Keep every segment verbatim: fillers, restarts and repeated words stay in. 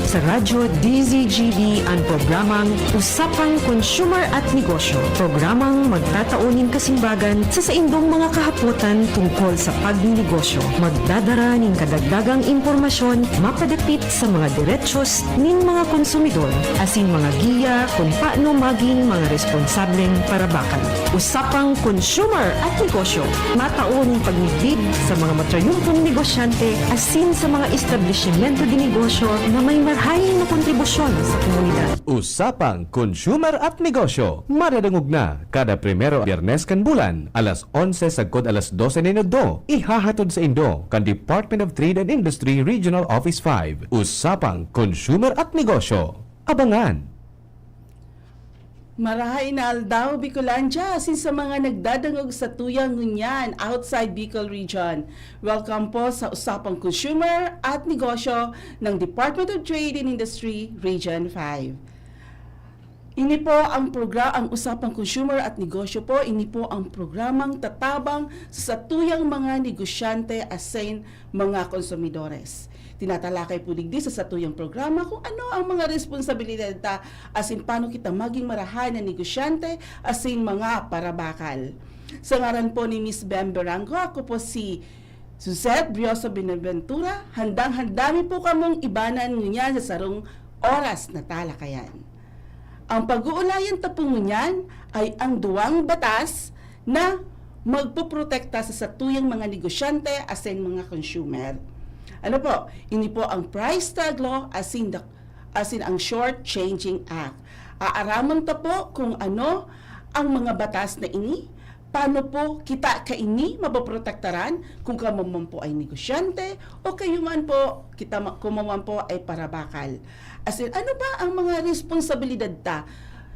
Sa Radyo D Z G B an programang Usapang Consumer at Negosyo, programang magtatao nin kasimbagan sa saindong mga kahapotan tungkol sa pagnenegosyo. Magdadara nin kadagdagang impormasyon mapadapit sa mga derechos nin mga konsumidor, asin mga giya kun paano magin mga responsableng parabakal. Usapang Consumer at Negosyo, matao nin pagmidbid sa mga matrayumpong negosyante asin sa mga establisimento de negosyo na may marahay na kontribusyon sa komunidad. Usapang Consumer at Negosyo, madadangog na kada primero Biyernes kan bulan, alas onse sagkod alas dose nin udto, ihahatod saindo kan Department of Trade and Industry Regional Office five. Usapang Consumer at Negosyo. Abangan! Marahay na aldaw, Bicolandia, asin sa mga nagdadangog sa tuyang ngunyan outside Bicol Region. Welcome po sa Usapang Consumer at Negosyo ng Department of Trade and Industry, Region five. Ini po ang progra-, ang Usapang Consumer at Negosyo po, ini po ang programang tatabang sa satuyang mga negosyante asin mga konsumidores. Tinatalakay po digdi sa satuyang programa kung ano ang mga responsibilidad ta, asin paano kita maging marahay na negosyante, asin mga parabakal. Sa ngaran po ni Miss Bem Berango, ako po si Suzette Brioso Benaventura, handang-handa mi po kamong ibanan ngunyan sa sarong oras na talakayan. Ang pag-uulayan ta po ngunyan ay ang duwang batas na magpoprotekta sa satuyang mga negosyante asin mga consumer. Ano po? Ini po ang Price Tag Law asin the, asin ang Short Changing Act. Aaramon ta po kung ano ang mga batas na ini, paano po kita kaini mapoprotektaran kung kamo man po ay negosyante o kayo man po, kita ma-, kamo man po ay parabakal. Asin, ano ba ang mga responsibilidad ta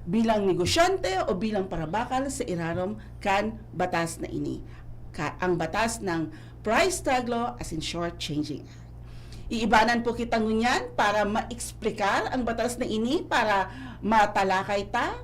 bilang negosyante o bilang parabakal sa irarom kan batas na ini? Ka-, ang batas ng Price Tag Law asin Short Changing Act. Iibanan po kita ngunyan para ma-explicar ang batas na ini, para matalakay ta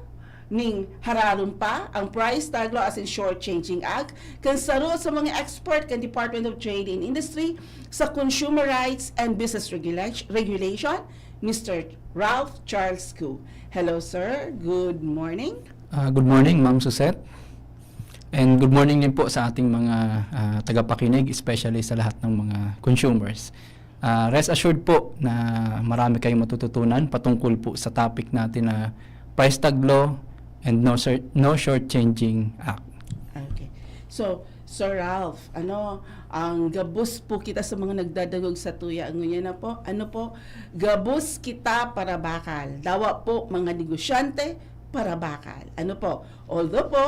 ning hararom pa ang Price Tag Law asin Short Changing Act kan saro sa mga expert kan Department of Trade and Industry sa Consumer Rights and Business Regula-, Regulation, Mister Ralph Charles Koo. Hello, sir. Good morning. Ah, good morning, Ma'am Suzette. And good morning din po sa ating mga, ah, tagapakinig, especially sa lahat ng mga consumers. Ah, rest assured po na marami kayong matututunan patungkol po sa topic natin na Price Tag Law and No Short, No Shortchanging Act. Okay. So, Sir Ralph, ano, ang gabos po kita sa mga nagdadangog sa tuya ngunyan na po. Ano po? Gabos kita parabakal. Dawa po, mga negosyante, parabakal. Ano po? Although po,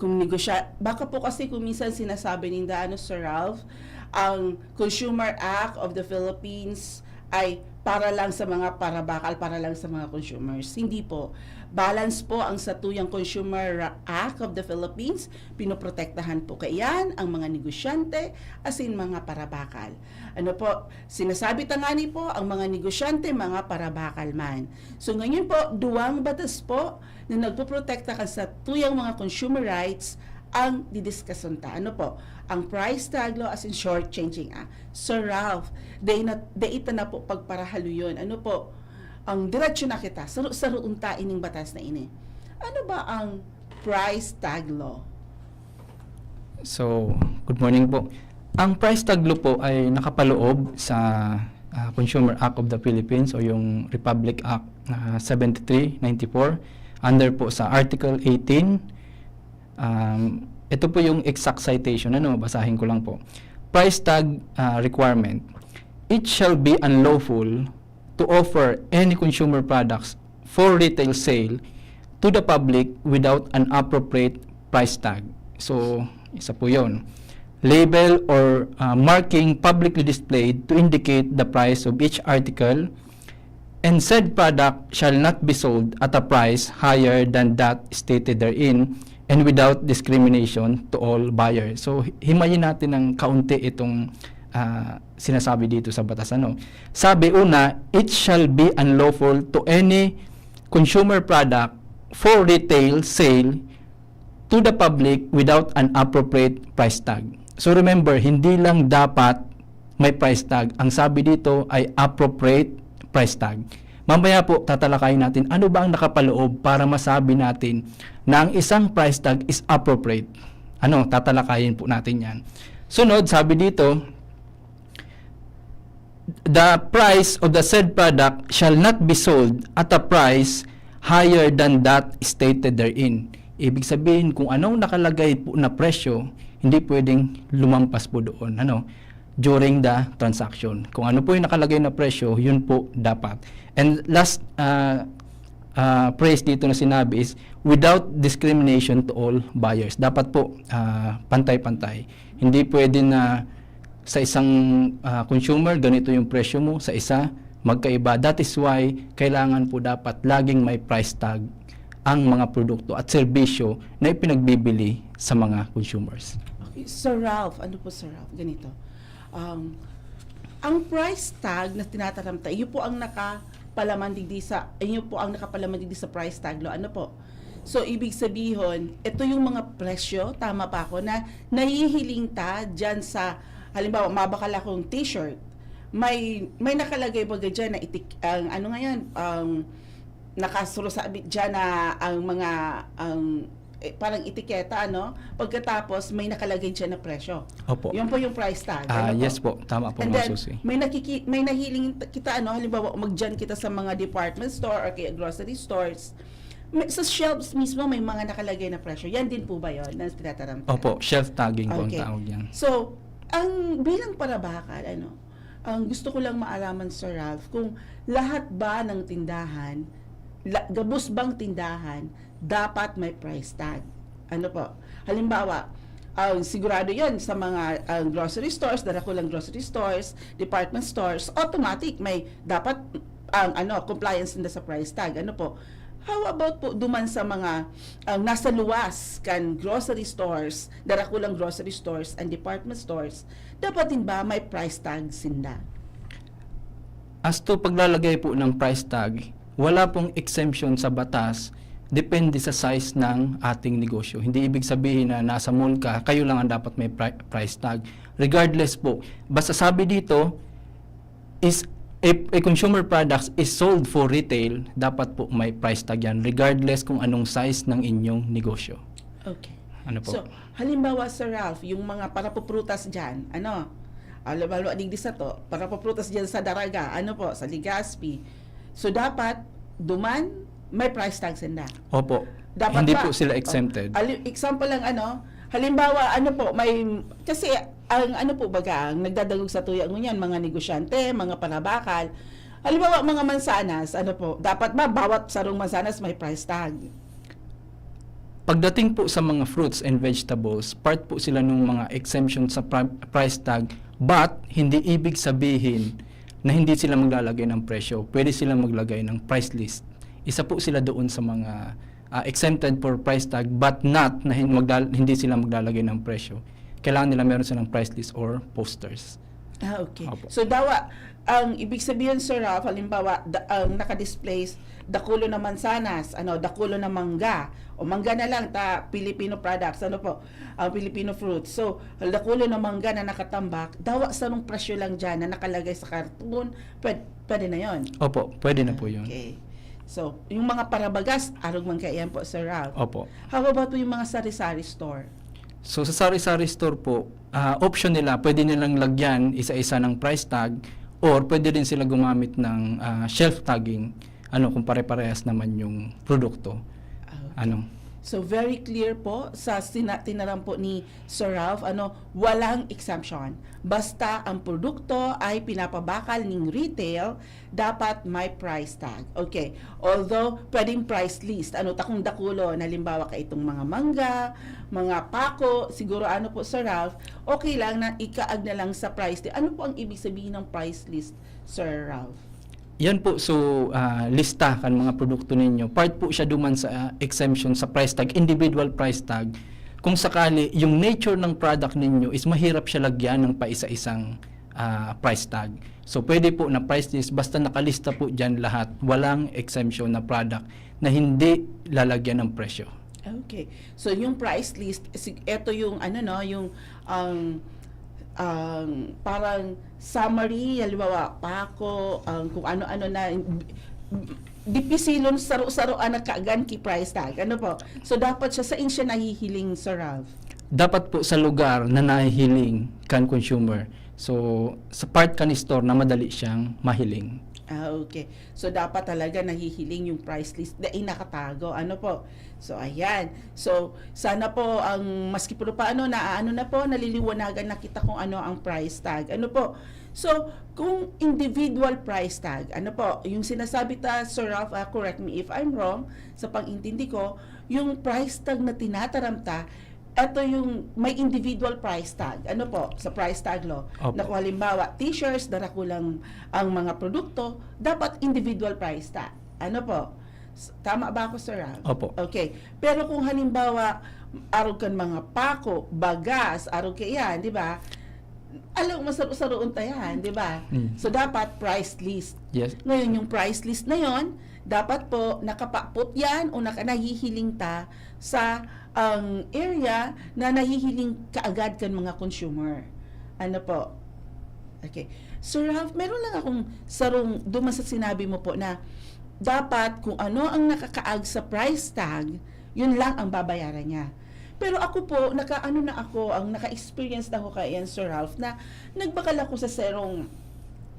kung negosya-, baka po kasi kung minsan sinasabi ninda, ano, Sir Ralph, ang Consumer Act of the Philippines ay para lang sa mga parabakal, para lang sa mga consumers. Hindi po. Balance po ang satuyang Consumer Act of the Philippines. Pinoprotektahan po kaiyan ang mga negosyante, asin mga parabakal. Ano po, sinasabi ta ngani po, ang mga negosyante, mga parabakal man. So ngayon po, duwang batas po na nagpoprotekta kan satuyang mga consumer rights ang didiskason ta. Ano po? Ang Price Tag Law asin Short Changing Act. Sir Ralph, dai na, dai ta na po pagparahaluyon. Ano po? Ang diretso na kita, saro-saroon ta ining batas na ini. Ano ba ang Price Tag Law? So, good morning po. Ang Price Tag Law po ay nakapaloob sa, ah, Consumer Act of the Philippines o yung Republic Act na seventy-three ninety-four, under po sa Article eighteen. Um, ito po yung exact citation, ano, basahin ko lang po. Price tag, ah, requirement. It shall be unlawful to offer any consumer products for retail sale to the public without an appropriate price tag. So, isa po yun. Label or, ah, marking publicly displayed to indicate the price of each article, and said product shall not be sold at a price higher than that stated therein and without discrimination to all buyers. So, hi-, himayin natin ng kaunti itong, ah, sinasabi dito sa batas, ano. Sabi, una, it shall be unlawful to any consumer product for retail sale to the public without an appropriate price tag. So remember, hindi lang dapat may price tag. Ang sabi dito ay appropriate price tag. Mamaya po, tatalakayin natin ano ba ang nakapaloob para masabi natin na ang isang price tag is appropriate. Ano, tatalakayin po natin yan. Sunod, sabi dito, "The price of the said product shall not be sold at a price higher than that stated therein." Ibig sabihin, kung anong nakalagay po na presyo, hindi pwedeng lumampas po doon, ano, during the transaction. Kung ano po yung nakalagay na presyo, yun po dapat. And last, ah, ah, phrase dito na sinabi is, "Without discrimination to all buyers." Dapat po, ah, pantay-pantay. Hindi pwede na sa isang, ah, consumer, ganito yung presyo mo, sa isa, magkaiba. That is why kailangan po dapat laging may price tag ang mga produkto at serbisyo na ipinagbibili sa mga consumers. Okay, Sir Ralph, ano po, Sir Ralph? Ganito. Um, ang price tag na tinataram tayo, yun po ang nakapalaman digdi sa, yun po ang nakapalaman digdi sa price tag, lo, ano po? So, ibig sabihin, ito yung mga presyo, tama pa ako, na nahihiling ta dyan sa, halimbawa, mabakal akong t-shirt. May, may nakalagay baga dyan na itik-, ang ano nga yan, ang nakasurusabit dyan na ang mga, ang, eh, parang etiketa, ano? Pagkatapos, may nakalagay dyan na presyo. Opo. Yun po yung price tag. Ah, Ano po? yes po, tama po, And Ma'am then, Susie. may, nakiki- may nahiling t- kita, ano, halimbawa, magdyan kita sa mga department store or kaya grocery stores. May, sa shelves mismo, may mga nakalagay na presyo. Yan din po ba yun na tinataram? Opo, shelf tagging po ang Okay. tawag yan. So, ang bilang parabakal, ano, ang gusto ko lang maalaman, Sir Ralph, kung lahat ba ng tindahan, la- gabos bang tindahan, dapat may price tag? Ano po? Halimbawa, ang sigurado yan sa mga ang grocery stores, darakulang grocery stores, department stores, automatic may dapat ang ano compliance nila sa price tag. Ano po? How about po duman sa mga ang nasa luwas kan grocery stores, darakulang grocery stores and department stores, dapat din ba may price tag sinda? As to paglalagay po ng price tag, wala pong exemption sa batas, depende sa size ng ating negosyo. Hindi ibig sabihin na nasa mall ka, kayo lang ang dapat may pri- price tag. Regardless po, basta sabi dito, is if a consumer products is sold for retail, dapat po may price tag yan, regardless kung anong size ng inyong negosyo. Okay. Ano po? So, halimbawa, Sir Ralph, yung mga parapuprutas dyan, ano, halimbawa, digdi sa to, parapuprutas dyan sa Daraga, ano po, sa Legazpi. So, dapat, duman, may price tag sinda. Opo. Dapat Hindi ba? po sila exempted. Oh, ali- example lang, ano, halimbawa, ano po, may, kasi, ang ano po, baga, ang nagdadagog sa tuya ngunyan, mga negosyante, mga parabakal. Halimbawa, mga mansanas, ano po, dapat ba bawat sarong mansanas may price tag? Pagdating po sa mga fruits and vegetables, part po sila ng mga exemption sa pri- price tag, but hindi ibig sabihin na hindi sila maglalagay ng presyo. Pwede sila maglagay ng price list. Isa po sila doon sa mga ah, exempted for price tag, but not na hin- magdal- hindi sila maglalagay ng presyo. Kailangan nila meron silang price list or posters. Ah, okay. Opo. So, dawa, ang ibig sabihin, Sir Ralph, halimbawa, da, ang nakadisplay, dakulo na mansanas, ano, dakulo na mangga, o mangga na lang, ta Filipino products, ano po, ang Filipino fruits. So, dakulo na mangga na nakatambak, dawa sarong presyo lang dyan na nakalagay sa karton, pwede, pwede na yon. Opo, pwede na po yun. Okay. So, yung mga parabagas, arog man kaiyan po, Sir Ralph. Opo. How about po yung mga sari-sari store? So sa sari-sari store po, ah, option nila, pwede nilang lagyan isa-isa ng price tag or pwede din sila gumamit ng ah, shelf tagging, ano, kung pare-parehas naman yung produkto. Ah, okay. Ano? So, very clear po sa sina- tinaram po ni Sir Ralph, ano, walang exemption. Basta ang produkto ay pinapabakal ning retail, dapat may price tag. Okay. Although, pwedeng price list. Ano, takong dakulo, na halimbawa ka itong mga mangga, mga pako, siguro ano po, Sir Ralph, okay lang na ikaag na lang sa price list. Ano po ang ibig sabihin ng price list, Sir Ralph? Yan po, so ah, lista kan mga produkto ninyo. Part po siya duman sa ah, exemption sa price tag, individual price tag. Kung sakali, yung nature ng product ninyo is mahirap siya lagyan ng paisa-isang ah, price tag. So pwede po na price list, basta nakalista po dyan lahat. Walang exemption na product na hindi lalagyan ng presyo. Okay. So yung price list, si- eto yung ano no, yung ang ang parang summary, halimbawa, pako, ang kung ano-ano na, dipisilon saro-saro ang nagkaagan ki price tag. Ano po? So, dapat siya, sain siya nahihiling, Sir Ralph? Dapat po sa lugar na nahihiling kan consumer. So, sa part kan store na madali siyang mahiling. Ah, okay. So, dapat talaga nahihiling yung price list na inakatago. Ano po? So, ayan. So, sana po ang maski po paano na ano na po, naliliwanagan na kita kung ano ang price tag. Ano po? So, kung individual price tag, ano po, yung sinasabi ta, Sir Ralph, ah, correct me if I'm wrong, sa pag-intindi ko, yung price tag na tinataram ta, ito yung may individual price tag. Ano po, sa price tag law, Opo. Na kung halimbawa, t-shirts, darakulang ang mga produkto, dapat individual price tag. Ano po? S- Tama ba ako, Sir Ralph? Opo. Okay. Pero kung halimbawa, arog kan mga pako, bagas, arog kaiyan, di ba? Alam mo, saro-saroon ta yan, di ba? Mm. So, dapat price list. Yes. Ngayon, yung price list na yon, dapat po nakapapot yan o naka, nahihiling ta sa ang area na nahihiling kaagad kan mga consumer. Ano po? Okay. Sir Ralph, meron lang akong sarong duman sa sinabi mo po na dapat kung ano ang nakakaag sa price tag, yun lang ang babayaran niya. Pero ako po, nakaano na ako, ang naka-experience na ako kay Ian, Sir Ralph, na nagbakal ako sa serong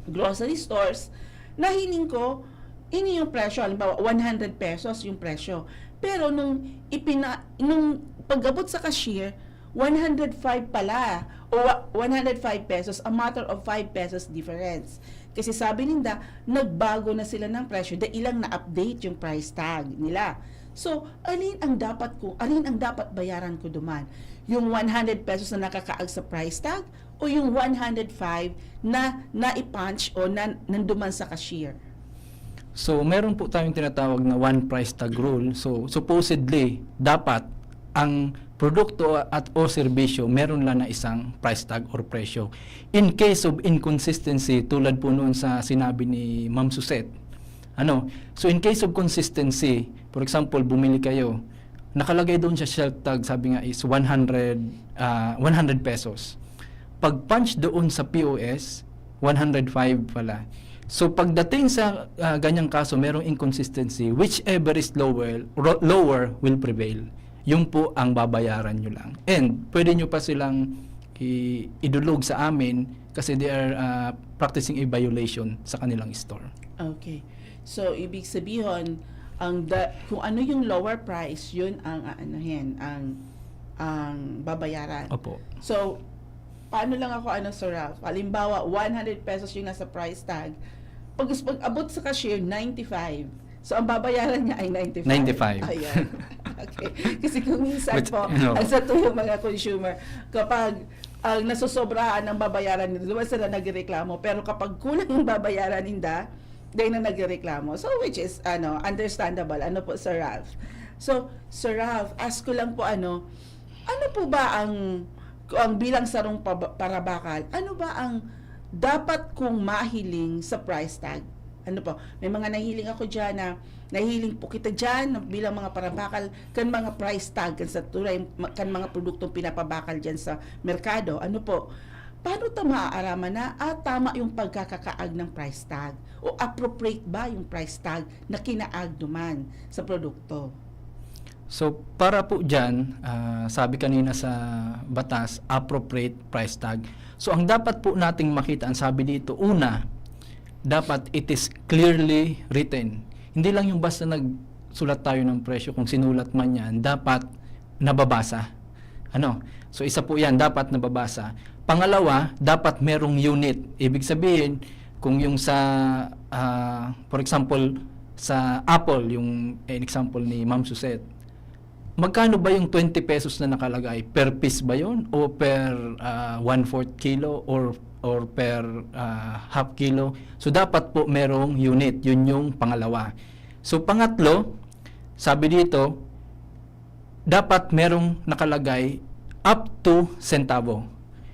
grocery stores, nahiling ko, ini yung presyo, halimbawa, one hundred pesos yung presyo. Pero nung, ipina, nung pag-abot sa cashier, one hundred five pala, o wa- one hundred five pesos, a matter of five pesos difference. Kasi sabi ninda, nagbago na sila ng presyo, dahil lang na-update yung price tag nila. So, alin ang dapat ko, alin ang dapat bayaran ko duman? Yung one hundred pesos na nakakaag sa price tag o yung one hundred five na nai-punch o na, nanduman sa cashier? So, meron po tayong tinatawag na one price tag rule. So, supposedly, dapat ang produkto at o serbisyo meron lang na isang price tag or presyo. In case of inconsistency, tulad po noon sa sinabi ni Ma'am Suzette, ano, so in case of consistency, for example, bumili kayo, nakalagay doon sa shelf tag, sabi nga is one hundred, ah, one hundred pesos. Pag punch doon sa P O S, one hundred five pala. So pagdating sa ah, ganyang kaso, merong inconsistency, whichever is lower, ro- lower will prevail. Yun po ang babayaran nyo lang. And pwede nyo pa silang i- idulog sa amin kasi they are ah, practicing a violation sa kanilang store. Okay. So, ibig sabihin, ang da, kung ano yung lower price, yun ang aanuhin, ang ang babayaran. Opo. So, paano lang ako, ano, Sir Ralph? Halimbawa, one hundred pesos yung nasa price tag. Pag, pag abot sa cashier, ninety-five. So, ang babayaran niya ay ninety-five. Ninety-five. Ayan. Okay. Kasi kung minsan But, po, you know, ang sa tuyo mga consumer, kapag ang nasosobrahan ang babayaran nila, doon sila nagreklamo. Pero kapag kulang ang babayaran ninda, dahil na nagreklamo. So, which is, ano, understandable. Ano po, Sir Ralph? So, Sir Ralph, ask ko lang po, ano, ano po ba ang, ang bilang sarong paba- parabakal, ano ba ang dapat kong mahiling sa price tag? Ano po, may mga nahiling ako dyan na nahiling po kita dyan na bilang mga parabakal kan mga price tag, kan sa tulay, ma- kan mga produktong pinapabakal dyan sa merkado. Ano po, paano ta maaaraman na ah, tama yung pagkakakaag ng price tag? O appropriate ba yung price tag na kinaag duman sa produkto? So, para po dyan, ah, sabi kanina sa batas, appropriate price tag. So, ang dapat po nating makita, ang sabi dito, una, dapat it is clearly written. Hindi lang yung basta nagsulat tayo ng presyo, kung sinulat man yan, dapat nababasa. Ano? So, isa po yan, dapat nababasa. Pangalawa, dapat merong unit. Ibig sabihin, kung yung sa, ah, for example, sa apple, yung example ni Ma'am Suzette, magkano ba yung twenty pesos na nakalagay? Per piece ba yun? O per ah, one-fourth kilo? Or, or per ah, half kilo? So, dapat po merong unit. Yun yung pangalawa. So, pangatlo, sabi dito, dapat merong nakalagay up to centavo.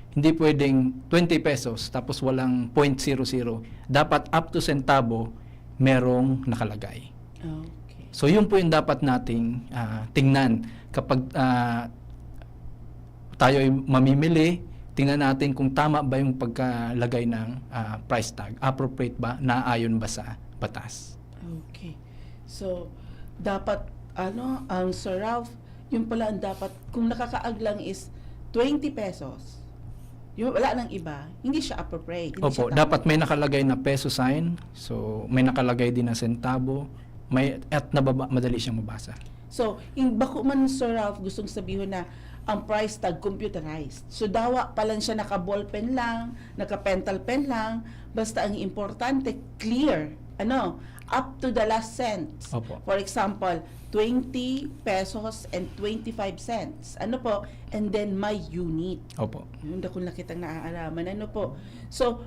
Hindi pwedeng twenty pesos tapos walang point zero zero. Dapat up to centavo merong nakalagay. Okay. So, yun po yung dapat nating ah, tingnan kapag ah, tayo ay mamimili, Tingnan natin kung tama ba yung pagkalagay ng, ah, price tag, appropriate ba, naaayon ba sa batas. Okay. So, dapat, ano, ang Sir Ralph, yung pala ang dapat, kung nakakaag lang is twenty pesos, yung wala nang iba, hindi siya appropriate. Hindi Opo, siya tama. Dapat may nakalagay na peso sign, so may nakalagay din na sentabo, may at nababa, madali siyang mabasa. So, in bako man, Sir Ralph, gustong sabihin na ang price tag computerized. So, dawa pa lang siya naka-ballpen lang, naka-pentel pen lang, basta ang importante, clear. Ano? Up to the last cents. Opo. For example, twenty pesos and twenty-five cents. Ano po? And then may unit. Opo. Yung dakul na kitang naaaraman. Ano po? So,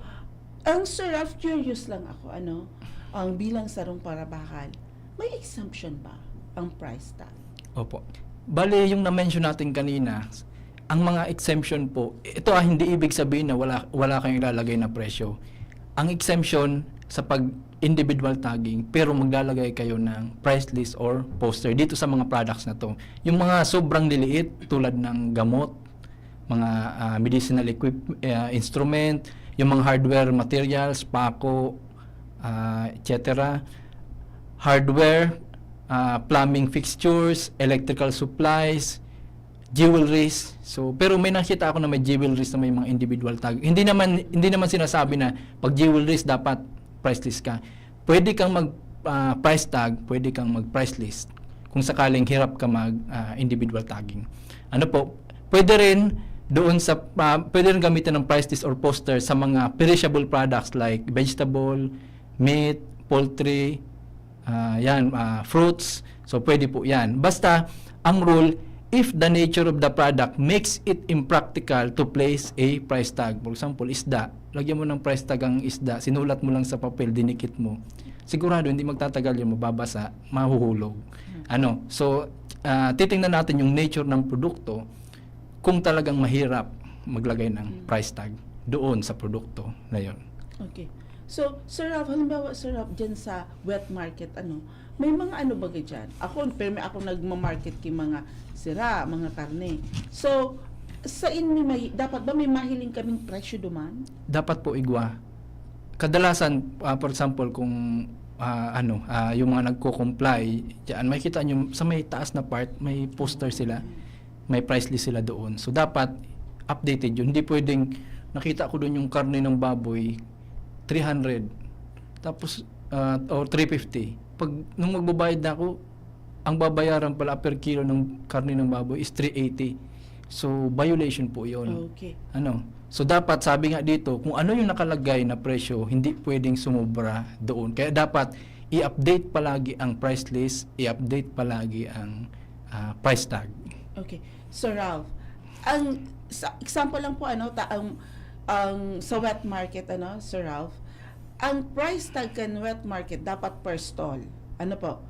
ang Sir Ralph, curious lang ako, ano, ang bilang sarong parabakal, may exemption ba ang price tag? Opo. Bale, yung na-mention natin kanina, ang mga exemption po, ito ah, hindi ibig sabihin na wala, wala kayong ilalagay na presyo. Ang exemption sa pag individual tagging, pero maglalagay kayo ng price list or poster dito sa mga products na to. Yung mga sobrang liliit, tulad ng gamot, mga ah, medicinal equip, ah, instrument, yung mga hardware materials, pako, ah, et cetera. Hardware, ah, plumbing fixtures, electrical supplies, jewelries. So, pero may nakita ako na may jewelries na may mga individual tag. Hindi naman hindi naman sinasabi na pag jewelries dapat price list ka. Pwede kang mag ah, price tag, pwede kang mag price list kung sakaling hirap ka mag ah, individual tagging. Ano po, pwede rin doon sa ah, pwede rin gamitin ng price list or poster sa mga perishable products like vegetable, meat, poultry, ah, yan, ah, fruits. So pwede po yan. Basta ang rule, if the nature of the product makes it impractical to place a price tag. For example, isda. Lagyan mo ng price tag ang isda, sinulat mo lang sa papel, dinikit mo. Sigurado hindi magtatagal yung mababasa, mahuhulog. Ano? So, ah, titingnan natin yung nature ng produkto kung talagang mahirap maglagay ng Mm. price tag doon sa produkto na yon. Okay. So, Sir Ralph, halimbawa, Sir Ralph, dyan sa wet market, ano, may mga ano ba dyan? Ako, permi ako nagma-market ki mga sira, mga karne. So, sa inyo, may, dapat ba may mahiling kaming presyo duman? Dapat po igwa. Kadalasan, ah, for example, kung ah, ano, ah, yung mga nagko-comply, diyan, makikita nyo sa may taas na part, may poster sila, may price list sila doon. So, dapat updated yun. Hindi pwedeng nakita ko doon yung karne ng baboy, three hundred, tapos, ah, or three fifty. Pag, nung magbabayad na ako, ang babayaran pala per kilo ng karne ng baboy is three eighty. So, violation po yun. Okay. Ano? So, dapat, sabi nga dito, kung ano yung nakalagay na presyo, hindi pwedeng sumobra doon. Kaya dapat i-update palagi ang price list, i-update palagi ang ah, price tag. Okay. Sir Ralph, ang sa example lang po, ano, ta, ang, ang sa wet market, ano, Sir Ralph, ang price tag kan wet market dapat per stall. Ano po?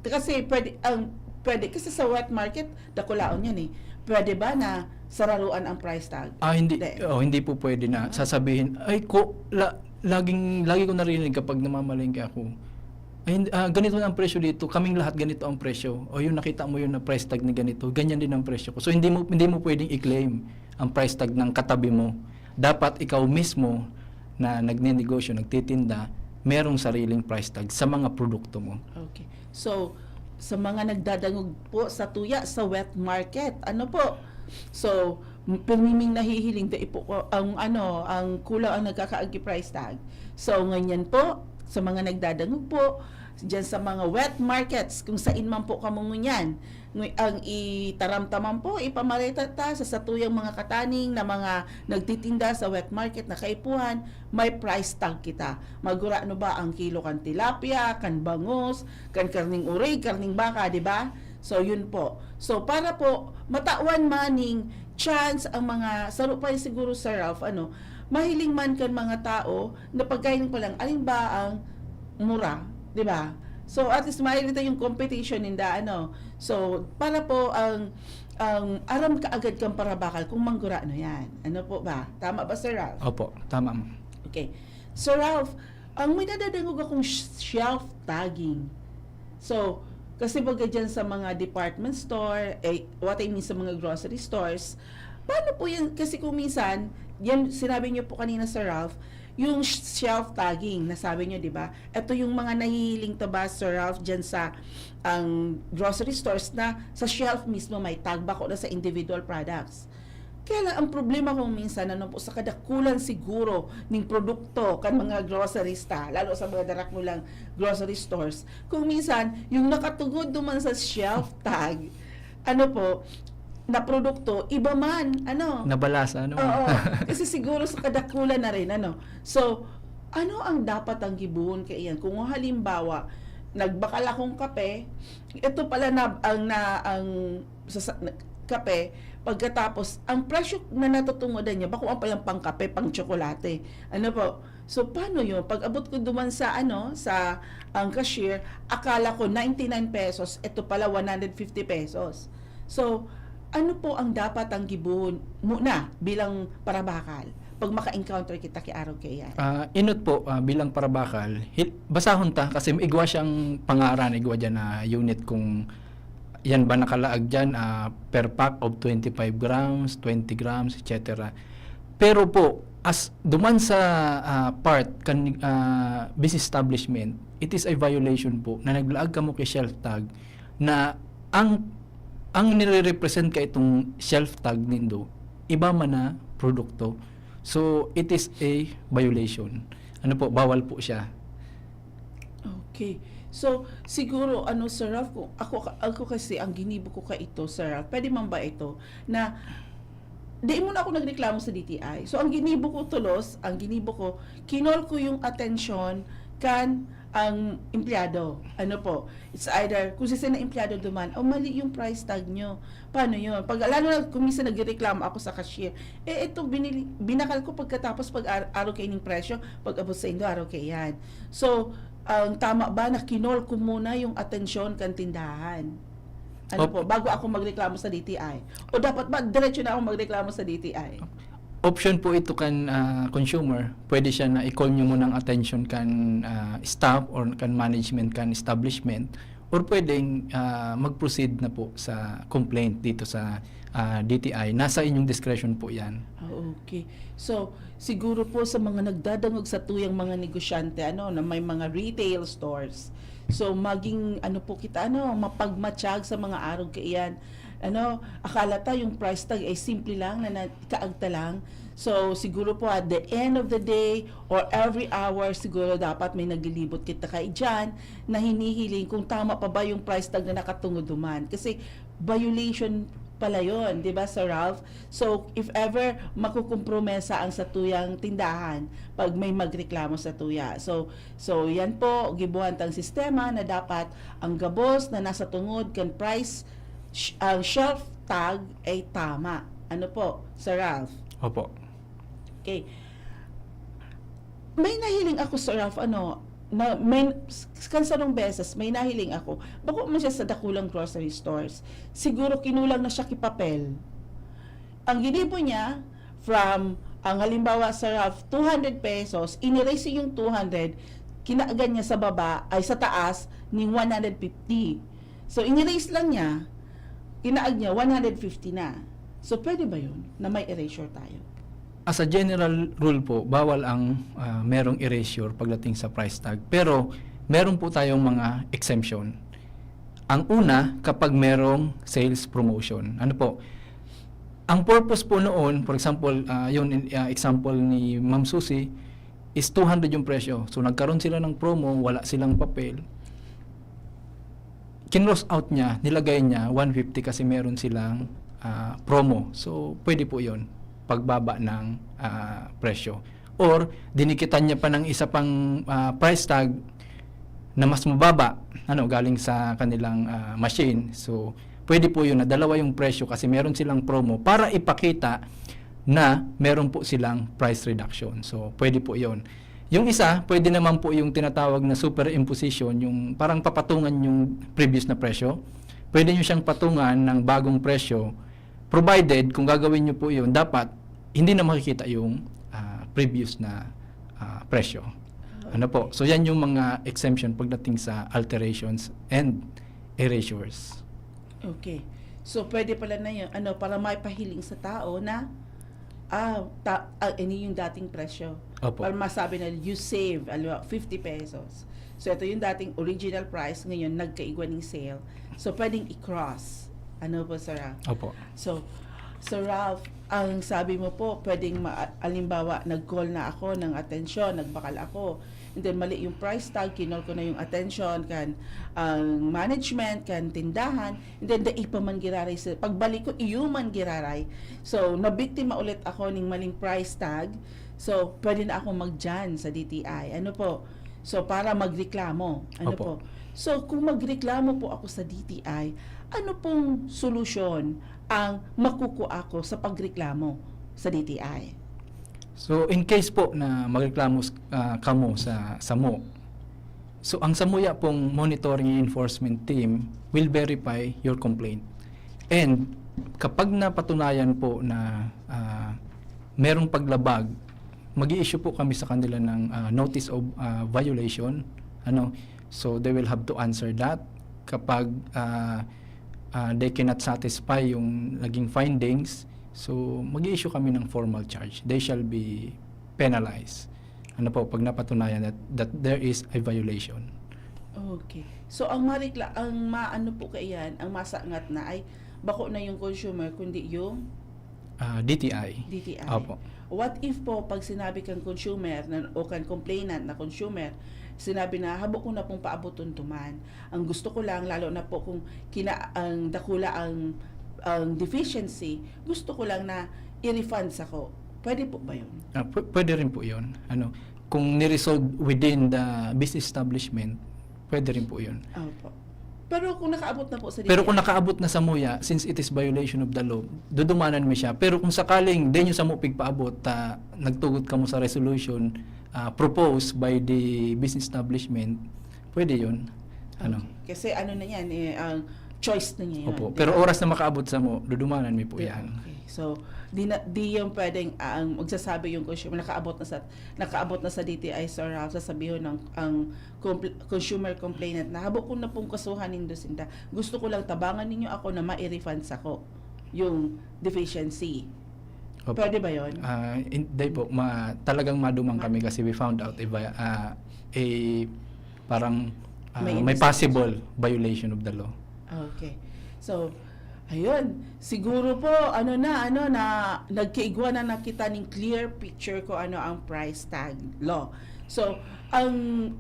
Kasi pwede, ang, pwede, kasi sa wet market, dakulaon yan eh. Pwede ba na sararuan ang price tag? Ah, hindi, Hindi. Oh, hindi po pwede na sasabihin, ay ko, la, laging, lagi ko narinig kapag namamalengke ako, ay, hindi, ah, ganito na ang presyo dito, kaming lahat ganito ang presyo. O yung nakita mo yun na price tag na ganito, ganyan din ang presyo ko. So, hindi mo, hindi mo pwedeng i-claim ang price tag ng katabi mo. Dapat ikaw mismo na nagnenegosyo, nagtitinda, merong sariling price tag sa mga produkto mo. Okay. So, sa mga nagdadangog po sa tuya sa wet market, ano po? So, m- pirmiming nahihiling dai po ko ang ano, ang kulang ang nagkakaagi price tag. So, nganyan po, sa mga nagdadangog po, diyan sa mga wet markets, kung saan man po kamo ngunyan, ngu- ang itaramtaman po, ipamareta ta sa satuyang mga kataning na mga nagtitinda sa wet market na kaipuhan, may price tag kita. Magurano ba ang kilo kan tilapia, kan bangus, kan karning urig, karning baka, di ba? So, yun po. So, para po, matawan maning chance ang mga, saro pa yung siguro, Sir Ralph, ano, mahiling man kan mga tao na pagkain pa lang, alin ba ang mura, di ba? So, at least mahiling tayo yung competition ninda, ano. So, para po ang, ang aram kaagad kang parabakal kung manggurano yan. Ano po ba? Tama ba, Sir Ralph? Opo, tama, ma'am. Okay. Sir Ralph, ang may nadadangog akong sh- shelf tagging. So, kasi baga dyan sa mga department store, eh, what I mean sa mga grocery stores, Paano po yan? Kasi kung minsan, yan sinabi niyo po kanina, Sir Ralph, yung sh- shelf tagging, nasabi niyo, di ba? Ito yung mga nahihiling to ba, Sir Ralph, dyan sa ang grocery stores na sa shelf mismo may tag, bako na sa individual products. Kaya lang, ang problema kung minsan, ano po, sa kadakulan siguro ning produkto kan mga grocerista, lalo sa mga darakulang grocery stores, kung minsan, yung nakatugod duman sa shelf tag, ano po, na produkto, iba man, ano? Nabalasa, ano? Oo, kasi siguro sa kadakulan na rin, ano? So, ano ang dapat ang gibohon kaiyan? Kung halimbawa, nagbakal akong kape, ito pala na, ang, na, ang sa, sa, na- kape, pagkatapos, ang presyo na natutungodan niya, bako ang palang pangkape, pang tsokolate. Ano po? So, paano yun? Pag abot ko duman sa, ano, sa, ang cashier, akala ko ninety-nine pesos, ito pala one hundred fifty pesos. So, ano po ang dapat ang gibohon muna bilang parabakal pag maka-encounter kita ki arog kaiyan? Ah, inot po, ah, bilang parabakal, hil- basahon ta kasi igwa siyang pangaran, igwa dyan na unit kung yan ba nakalaag dyan, ah, per pack of twenty-five grams, twenty grams, et cetera. Pero po, as duman sa, ah, part kan, ah, business establishment, it is a violation po na naglaag kamo kay shelf tag na ang, ang nire-represent ka itong shelf tag nindo, iba man na produkto. So, it is a violation. Ano po, bawal po siya. Okay. So, siguro, ano, Sir Ralph, kung ako, ako kasi, ang ginibo ko ka ito, Sir Ralph, pwede man ba ito, na di muna ako nagreklamo sa D T I. So, ang ginibo ko tulos, ang ginibo ko, kinol ko yung atensyon kan ang empleyado. Ano po? It's either, kung sisay na empleyado duman, "Oh, mali yung price tag nyo." Paano yun? Pag, lalo na kung minsan nagreklamo ako sa cashier, "Eh, ito, binili, binakal ko pagkatapos pag ar- araw kayo ng presyo, pag abot sa indo, araw kayo yan." So, ang tama ba na kinol ko muna yung atensyon kan tindahan? Ano Op- po, bago ako magreklamo sa D T I? O dapat ba diretso na ako magreklamo sa D T I? Option po ito kan, ah, consumer. Pwede siya na i-call nyo muna ang attention kan, ah, staff or kan management kan establishment, or pwedeng, ah, mag-proceed na po sa complaint dito sa, ah, D T I. Nasa inyong discretion po yan. Ah, okay. So, siguro po sa mga nagdadangog sa tuyang mga negosyante, ano, na may mga retail stores. So, maging, ano po kita, ano, mapagmatsyag sa mga arog kaiyan. Ano, akala ta yung price tag ay simple lang, na, na kaagta lang. So, siguro po at the end of the day or every hour, siguro dapat may naglilibot kita kay dyan na hinihiling kung tama pa ba yung price tag na nakatungod duman. Kasi violation pala yun, di ba, Sir Ralph? So, if ever makukompromesa ang satuyang tindahan pag may magreklamo sa tuya. So, so yan po, gibuhan tang sistema na dapat ang gabos na nasa tungod kan price, sh- ang shelf tag ay tama. Ano po, Sir Ralph? Opo. Okay. May nahiling ako, Sir Ralph, ano, na may, kan sarong beses, may nahiling ako. Bako man siya sa dakulang grocery stores. Siguro kinulang na siya ki papel. Ang ginibo niya, from, ang halimbawa, Sir Ralph, two hundred pesos, inirase yung two hundred, kinaagan niya sa baba, ay sa taas, ning one hundred fifty. So, inirase lang niya, inaag niya, one hundred fifty na. So, pwede ba yun na may erasure tayo? As a general rule po, bawal ang, ah, merong erasure pagdating sa price tag. Pero, meron po tayong mga exemption. Ang una, kapag merong sales promotion. Ano po? Ang purpose po noon, for example, ah, yun, in- ah, example ni Ma'am Susie, is two hundred yung presyo. So, nagkaroon sila ng promo, wala silang papel. Kinross out niya, nilagay niya one fifty kasi meron silang, ah, promo. So, pwede po yun, pagbaba ng, ah, presyo. Or, dinikitan niya pa ng isa pang, ah, price tag na mas mababa, ano, galing sa kanilang, ah, machine. So, pwede po yun na dalawa yung presyo kasi meron silang promo para ipakita na meron po silang price reduction. So, pwede po yun. Yung isa, pwede naman po yung tinatawag na superimposition, yung parang papatungan yung previous na presyo. Pwede nyo siyang patungan ng bagong presyo, provided kung gagawin nyo po yun, dapat hindi na makikita yung, ah, previous na, ah, presyo. Ano po? So, yan yung mga exemption pagdating sa alterations and erasures. Okay. So, pwede pala na yun, ano, para maipahiling sa tao na, ah, ta-, ah, ini yung dating presyo. Opo. Para masabi na you save, alam mo, fifty pesos. So, ito yung dating original price, ngayon nagkaigwa ng sale. So, pwedeng i-cross. Ano po, Sir Ralph? Opo. So, Sir Ralph, ang sabi mo po, pwedeng ma-, alimbawa, nag-call na ako ng atensyon, nagbakal ako. And then, mali yung price tag, kinol ko na yung atensyon, kan, ang management, kan tindahan. And then, dai pa man giraray sa, pagbalik ko, iyo man giraray. So, nabiktima ulit ako ning maling price tag. So, pwede na akong magjan sa D T I. Ano po? So, para magreklamo. Ano Opo. po? So, kung magreklamo po ako sa D T I, ano pong solusyon ang makukuha ko sa pagreklamo sa D T I? So, in case po na magreklamo s-, ah, kamo sa samo, so ang samuya pong monitoring enforcement team will verify your complaint. And kapag napatunayan po na, ah, merong paglabag, mag-i-issue po kami sa kanila ng, ah, notice of, ah, violation. Ano? So, they will have to answer that. Kapag, ah, ah, they cannot satisfy yung naging findings, so mag-i-issue kami ng formal charge. They shall be penalized. Ano po, pag napatunayan that, that there is a violation. Okay. So, ang marikla-, ang maano po kaiyan, ang masangat na ay bako na yung consumer, kundi yung Ah, D T I. D T I. Opo. What if po, pag sinabi kang consumer na, o kang complainant na consumer, sinabi na, "Habo ko na pong paaboton tuman. Ang gusto ko lang, lalo na po kung kina-, ang dakula ang, ang deficiency, gusto ko lang na i-refund sako." Pwede po ba yun? Ah, pw-, pwede rin po yun. Ano, kung niresolve within the business establishment, pwede rin po yun. Opo. Pero kung nakaabot na po sa Pero kung D T I? nakaabot na sa muya, since it is violation of the law, dudumanan mi siya. Pero kung sakaling di nyo samo pigpaabot, ta nagtugot kamo sa resolution, ah, proposed by the business establishment, pwede yun. Ano? Okay. Kasi ano na yan, eh, ang choice na niya yun, Opo. di Pero ba? oras na makaabot sa mo, dudumanan mi po Di-, yan. okay. So, di na, di yung pwedeng, ah, ang magsasabi yung consumer, nakaabot na sa, nakaabot na sa D T I, Sir Ralph, sasabihin ng, ang compl-, consumer complainant na, "Habo ko na pong kasuhan nindo sinda. Gusto ko lang tabangan ninyo ako na mai-refund sako yung deficiency." Opo. Pwede ba yun? Ah, hindi po. Ma-, talagang madumang kami kasi we found out a vi-, ah, a parang, ah, May may investigation. possible violation of the law. Okay. So, ayun. Siguro po, ano na, ano na, nagkaigwa na na kita ning clear picture ko ano ang price tag law. So, ang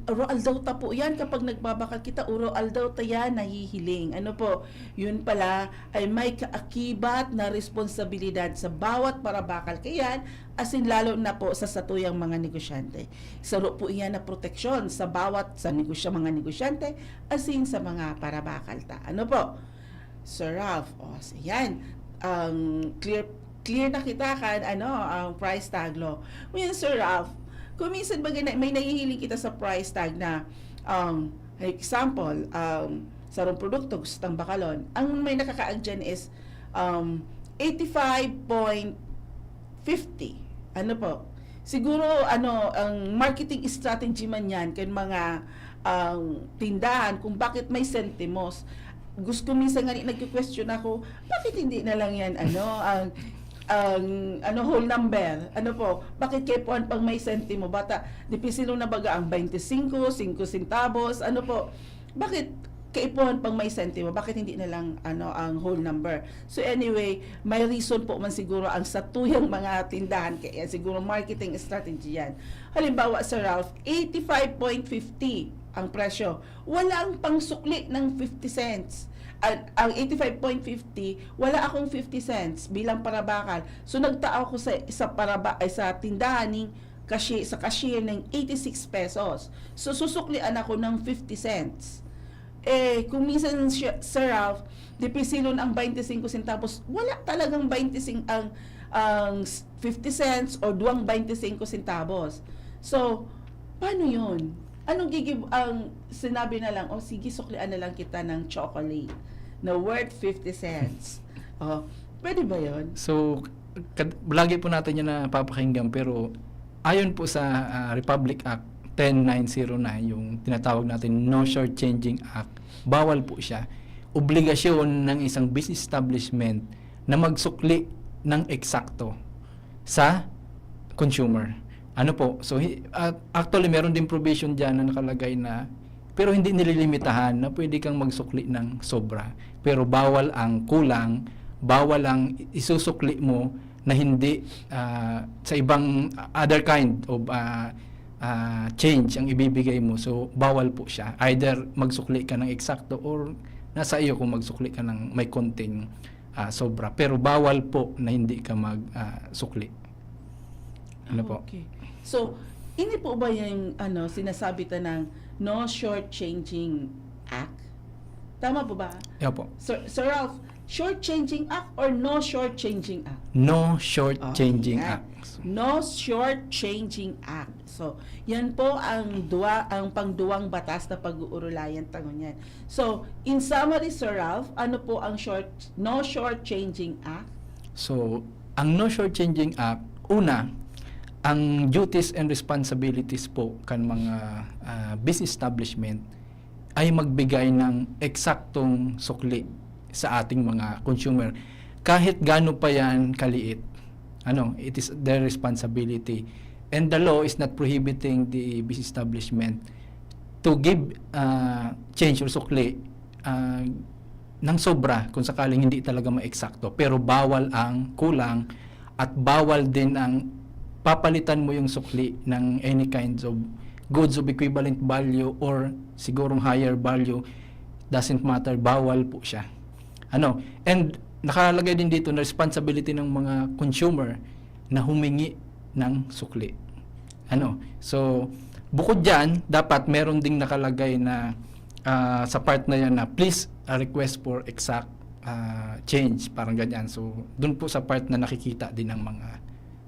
uro aldaw ta po yan, kapag nagbabakal kita, uro aldaw ta yan nahihiling. Ano po, yun pala ay may kaakibat na responsibilidad sa bawat parabakal kayan, asin lalo na po sa satuyang mga negosyante. Saro po iyan na proteksyon sa bawat, sa negosya-, mga negosyante, asin sa mga parabakal ta. Ano po? Sir Ralph, o, so yan. Ang clear, clear na kita kan, ano, ang price tag law. Ngayon, Sir Ralph, kung minsan baga na, may nahihiling kita sa price tag na, um, example, um, sarong produkto, gusto tang bakalon. Ang may nakakaag dyan is, um, eighty-five point fifty. Ano po? Siguro, ano, ang marketing strategy man yan, kan mga, ang tindahan, kung bakit may sentimos. Gusto, minsan nga ni-, nagke-question ako, "Bakit hindi na lang yan, ano, ang, ang, ano, whole number? Ano po? Bakit kaipuhan pang may sentimo? Bata, dipisilonan baga ang baynte singko, singko centavos, ano po? Bakit kaipuhan pang may sentimo? Bakit hindi na lang, ano, ang whole number?" So anyway, may reason po man siguro ang satuyang mga tindahan, kaya siguro marketing strategy yan. Halimbawa, Sir Ralph, eighty-five point fifty ang presyo. Walang pangsukli ng fifty cents. Ang, ang eighty-five point fifty, wala akong fifty cents bilang parabakal. So, nagtao ako sa, sa paraba-, ay, sa tindahan ni cashier, sa cashier ng eighty-six pesos. So, susuklian ako ng fifty cents. Eh, kung minsan, siya, Sir Ralph, dipisilon ang baynte singko centavos, wala talagang baynte sing-, ang, ang s-, fifty cents o duwang baynte singko centavos. So, paano yun? Anong gigib-, ang sinabi na lang, "O sige, suklian na lang kita ng chocolate na worth fifty cents." Oh, pwede ba yun? So, kad-, lagi po natin yan napapakinggan, pero ayon po sa, ah, Republic Act ten nine zero nine, yung tinatawag natin No Shortchanging Act, bawal po siya. obligasyon ng isang business establishment na magsukli ng eksakto sa consumer. Ano po? So, hi-, ah, actually, meron din provision diyan na nakalagay na, pero hindi nililimitahan na pwede kang magsukli ng sobra. Pero bawal ang kulang, bawal ang isusukli mo na hindi, ah, sa ibang other kind of, ah, ah, change ang ibibigay mo. So, bawal po siya. Either magsukli ka ng eksakto or nasa iyo kung magsukli ka ng may konting, ah, sobra. Pero bawal po na hindi ka mag, ah, sukli. Ano po? Okay. So, ini po ba yung ano, sinasabi ta ng no shortchanging act? Tama po ba? Opo. Sir, Sir Ralph, shortchanging act or no shortchanging act? No shortchanging Okay. acts. No shortchanging act. So, yan po ang duwa, ang pangduwang batas na pag-uurulayan ta ngunyan. So, in summary, Sir Ralph, ano po ang short, no shortchanging act? So, ang No Shortchanging Act, una, ang duties and responsibilities po kan mga, ah, business establishment ay magbigay ng eksaktong sukli sa ating mga consumer. Kahit gaano pa yan kaliit, ano, it is their responsibility. And the law is not prohibiting the business establishment to give, ah, change or sukli, ah, ng sobra kung sakaling hindi talaga maeksakto. Pero bawal ang kulang at bawal din ang papalitan mo yung sukli ng any kinds of goods of equivalent value or sigurong higher value, doesn't matter, bawal po siya. Ano, and nakalagay din dito na responsibility ng mga consumer na humingi ng sukli. Ano, so, bukod diyan, dapat meron ding nakalagay na, ah, sa part na yan na, "Please, ah, request for exact, ah, change," parang ganyan. So, dun po sa part na nakikita din ng mga,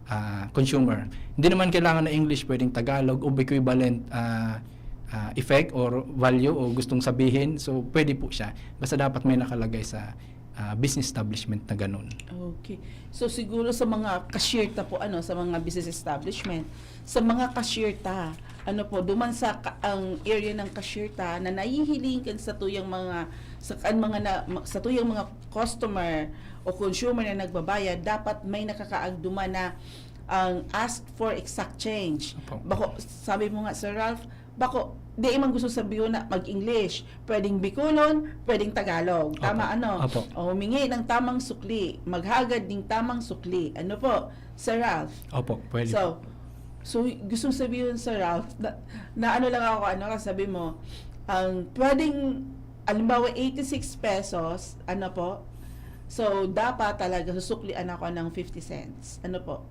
ah, consumer. Hindi naman kailangan na English, pwedeng Tagalog o equivalent, ah, ah, effect or value o gustong sabihin. So, pwede po siya. Basta dapat may nakalagay sa, ah, business establishment na ganun. Okay. So, siguro sa mga cashier ta po, ano, sa mga business establishment, sa mga cashier ta, ano po, duman sa ka-, ang area ng cashier ta na nahihiling kan satuyang mga, sa kan mga na, ma-, satuyang mga customer o consumer na nagbabayad, dapat may nakakaagduman na ang ask for exact change. Opo. Bako, sabi mo nga, Sir Ralph, bako, di man gusto sabihin na mag-English. Pwedeng Bicolon, pwedeng Tagalog. Tama, Opo. Ano? Opo. O humingi ng tamang sukli. Maghagad ng tamang sukli. Ano po, Sir Ralph? Opo, pwede. So, so gustong sabihin, Sir Ralph, na, na ano lang ako, ano, sabi mo, ang pwedeng, alimbawa, eighty-six pesos, ano po? So, dapat talaga susuklian ako ng fifty cents. Ano po?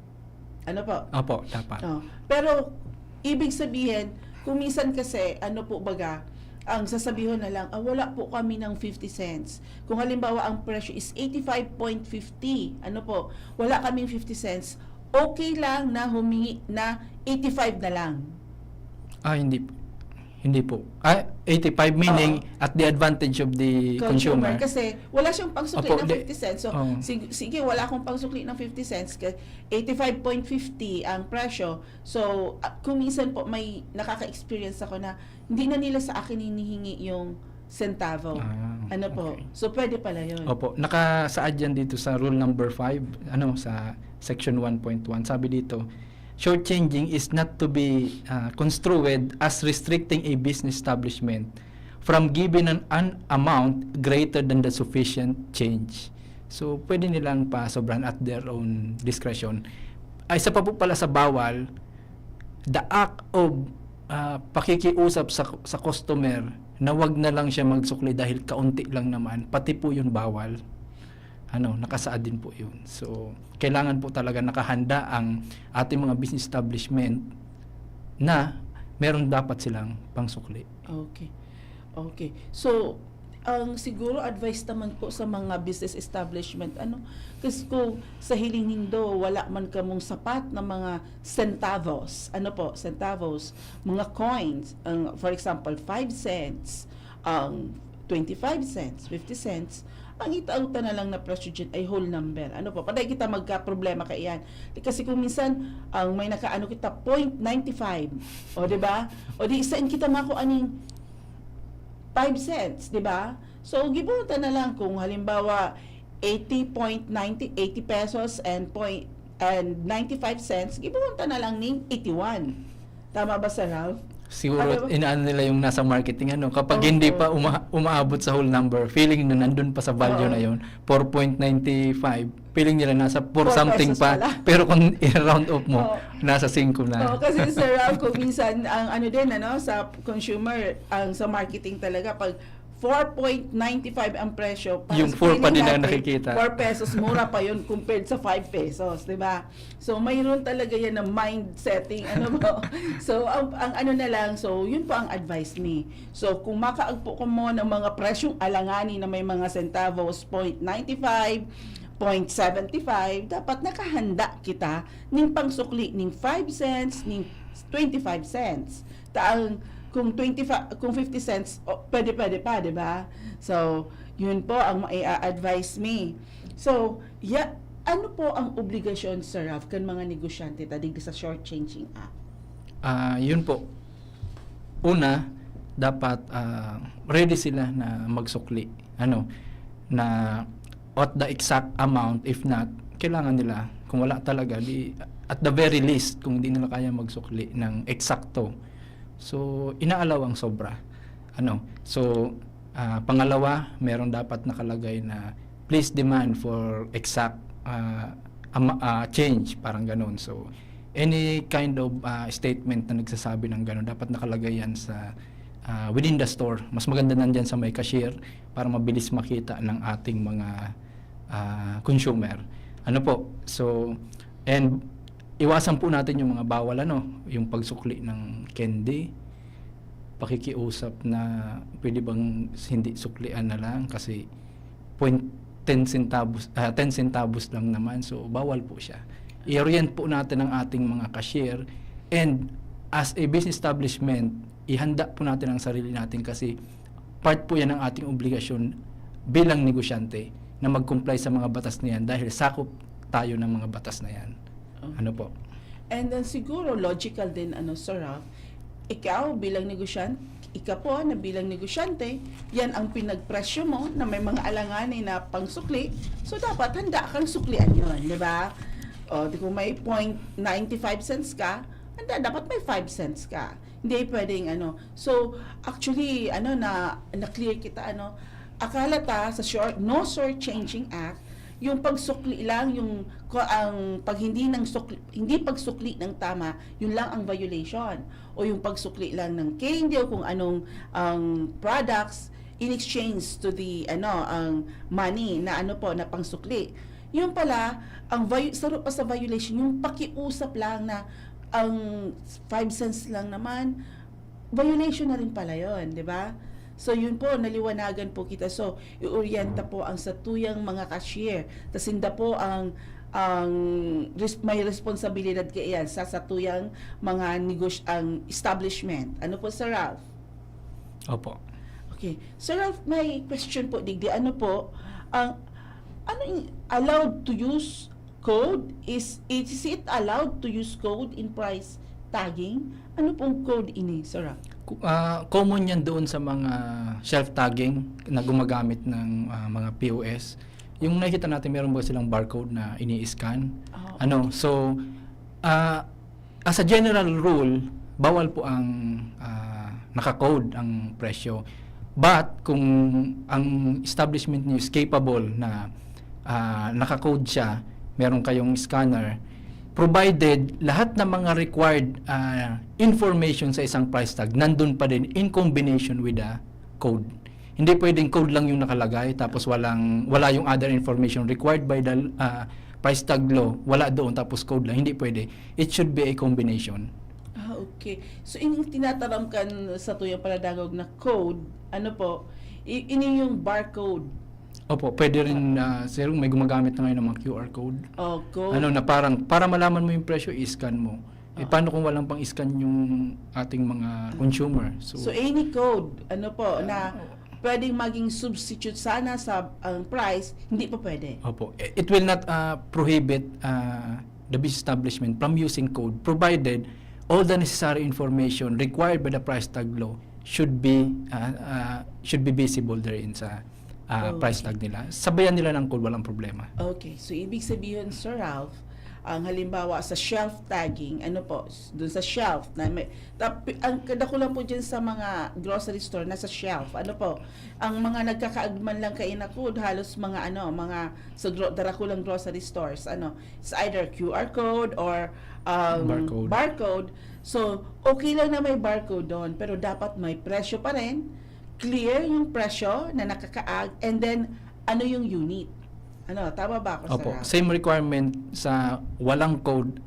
Ano po? Opo, dapat. Oh. Pero, ibig sabihin, kung minsan kasi, ano po baga, ang sasabihon na lang, "Ah, wala po kami ng fifty cents." Kung halimbawa, ang presyo is eighty-five point fifty, ano po, wala kaming fifty cents, okay lang na humingi na eighty-five na lang. Ah, hindi po. Hindi po. Ah, eighty-five meaning Oo. At the advantage of the consumer. Kasi wala siyang pangsukli Opo, ng di- fifty cents. So, Oo. sig- sige, wala akong pangsukli ng fifty cents. Kasi eighty-five point fifty ang presyo. So, ah, kung minsan po may nakaka-experience ako na hindi na nila sa akin hinihingi yung sentavo. Ah, Ano po? okay. So, pwede pala yun. Opo, nakasaad yan dito sa rule number five, ano, sa section one point one. Sabi dito, "Shortchanging is not to be, ah, construed as restricting a business establishment from giving an, an amount greater than the sufficient change." So, pwede nilang pasobrahan at their own discretion. Ay, isa pa po pala sa bawal, the act of, ah, pakikiusap sa, sa customer na wag na lang siya magsukli dahil kaunti lang naman, pati po yun bawal. Ano, nakasaad din po yun. So, kailangan po talaga nakahanda ang ating mga business establishment na meron dapat silang pangsukli. Okay. Okay. So, ang siguro advice naman po sa mga business establishment, ano, kasi kung sa hiling nindo, wala man kamong sapat na mga centavos, ano po, centavos, mga coins, ang, for example, five cents, ang twenty-five cents, fifty cents, ang itao ta na lang na presyo dyan ay whole number. Ano po, patay kita magka-problema kaiyan. Kasi kung minsan, ang may nakaano kita, point nine five. O, di ba? O di, saan kita mako aning five cents, di ba? So, gibohon ta na lang kung halimbawa, eighty point ninety, eighty pesos and point, and ninety-five cents, gibohon ta na lang ning eighty-one. Tama ba, Sir Ralph? Siguro, Ano ba? inaano nila yung nasa marketing, ano, kapag Oo. hindi pa uma-, umaabot sa whole number, feeling na nandun pa sa value Oo. na yun, four point nine five, feeling nila nasa four Four something pesos pa, pala. pero kung i-round off mo, Oo. nasa singko na. Oo, kasi, Sir Ralph, kung minsan, ang ano din, ano, sa consumer, ang sa marketing talaga, pag four point nine five ang presyo, para Yung sa four pa feeling din ang natin, nakikita. four pesos, mura pa yun compared sa five pesos, di ba? So, mayroon talaga yan na mind setting, ano ba? So, ang, ang ano na lang, so, yun po ang advice me. So, kung makaagpo ko mo ng mga presyong alanganin na may mga centavos, point nine five, point seven five, dapat nakahanda kita ning pangsukli ning five cents, ning twenty-five cents. Taang, kung twenty-five, kung fifty cents, o, pwede, pwede pa, di ba? So, yun po ang mai-a-advise me. So, ya-, ano po ang obligasyon, Sir Ralph, kan mga negosyante ta digdi sa Shortchanging Act? Ah, yun po. Una, dapat, ah, ready sila na magsukli. Ano, na at the exact amount, if not, kailangan nila, kung wala talaga, di, at the very least, kung di nila kaya magsukli ng eksakto, so, inaalaw ang sobra. Ano, so, ah, pangalawa, meron dapat nakalagay na, "Please demand for exact, ah, ama-, ah, change," parang ganun. So, any kind of, ah, statement na nagsasabi ng ganun, dapat nakalagay yan sa, ah, within the store. Mas maganda nandyan sa may cashier para mabilis makita ng ating mga, ah, consumer. Ano po? So, and iwasan po natin yung mga bawal, ano, yung pagsukli ng candy, pakikiusap na pwede bang hindi suklian na lang kasi point ten centavos, ah, ten centavos lang naman. So, bawal po siya. I-orient po natin ang ating mga cashier. And as a business establishment, ihanda po natin ang sarili natin kasi part po yan ng ating obligasyon bilang negosyante na mag-comply sa mga batas na yan dahil sakop tayo ng mga batas na yan. Oh. Ano po? And then siguro logical din, ano, Sir Ralph, ikaw bilang negosyante, ika po na bilang negosyante, yan ang pinagpresyo mo na may mga alanganin na pangsukli. So, dapat handa kang suklian yon, di ba? O, di kung may point ninety five cents ka, handa, dapat may five cents ka. Hindi pwedeng ano. So, actually, ano, na, na-clear kita, ano, akala ta sa short, no shortchanging act, yung pagsukli lang, yung ko-, ang pag hindi ng sukli, hindi pagsukli ng tama, yun lang ang violation. O yung pagsukli lang ng candy o kung anong, ang products in exchange to the, ano, ang money na ano po, na pangsukli. Yun pala, ang vi-, saro pa sa violation, yung pakiusap lang na ang five cents lang naman, violation na rin pala yun, di ba? So, yun po, naliwanagan po kita. So, iorienta po ang satuyang mga cashier. Ta sinda po ang, ang res-, may responsibilidad kaiyan sa satuyang mga negosy-, ang establishment. Ano po, Sir Ralph? Opo. Okay. Sir Ralph, may question po, digdi. Ano po, ang, ano yung allowed to use code? Is, is it allowed to use code in price tagging? Ano pong code ini, Sir Ralph? Ku-, ah, common yan doon sa mga shelf tagging na gumagamit ng, ah, mga P O S. Yung nakikita natin, meron ba silang barcode na ini-scan? Oo. Ano, so, ah, as a general rule, bawal po ang, ah, naka-code ang presyo. But kung ang establishment niyo is capable na, ah, naka-code siya, meron kayong scanner, provided lahat ng mga required, ah, information sa isang price tag nandun pa din in combination with the code. Hindi pwedeng code lang yung nakalagay tapos walang, wala yung other information required by the, ah, price tag law, wala doon tapos code lang. Hindi pwede. It should be a combination. Ah, okay. So, ining tinataram kan satuyang paladangog na code, ano po, i-, ini yung barcode. Opo, pwede rin, ah, sir, may gumagamit na ngayon ng mga Q R code. Oh, code. Ano, na parang, para malaman mo yung presyo, i-scan mo. Eh, Oo. Paano kung walang pang-scan yung ating mga consumer? So, So, any code, ano po, na Oo. pwedeng maging substitute sana sa, ang price, hindi po pwede? Opo. It will not, ah, prohibit, ah, the business establishment from using code, provided all the necessary information required by the price tag law should be, ah, ah, should be visible therein sa, ah, price Okay. tag nila. Sabayan nila ng code, walang problema. Okay, so ibig sabihin, Sir Ralph, ang halimbawa sa shelf tagging, ano po, s- dun sa shelf, na may, tap, ang kadako lang po dyan sa mga grocery store, nasa shelf, ano po, ang mga nagkakaagman lang kaina code, halos mga ano, mga sa gro, darakulang grocery stores, ano, it's either Q R code or um, Barcode. barcode. So, okay lang na may barcode doon, pero dapat may presyo pa rin, clear yung presyo na nakakaag, and then, ano yung unit? Ano, tama ba ako, Sir Opo, Ralph? Same requirement sa walang code,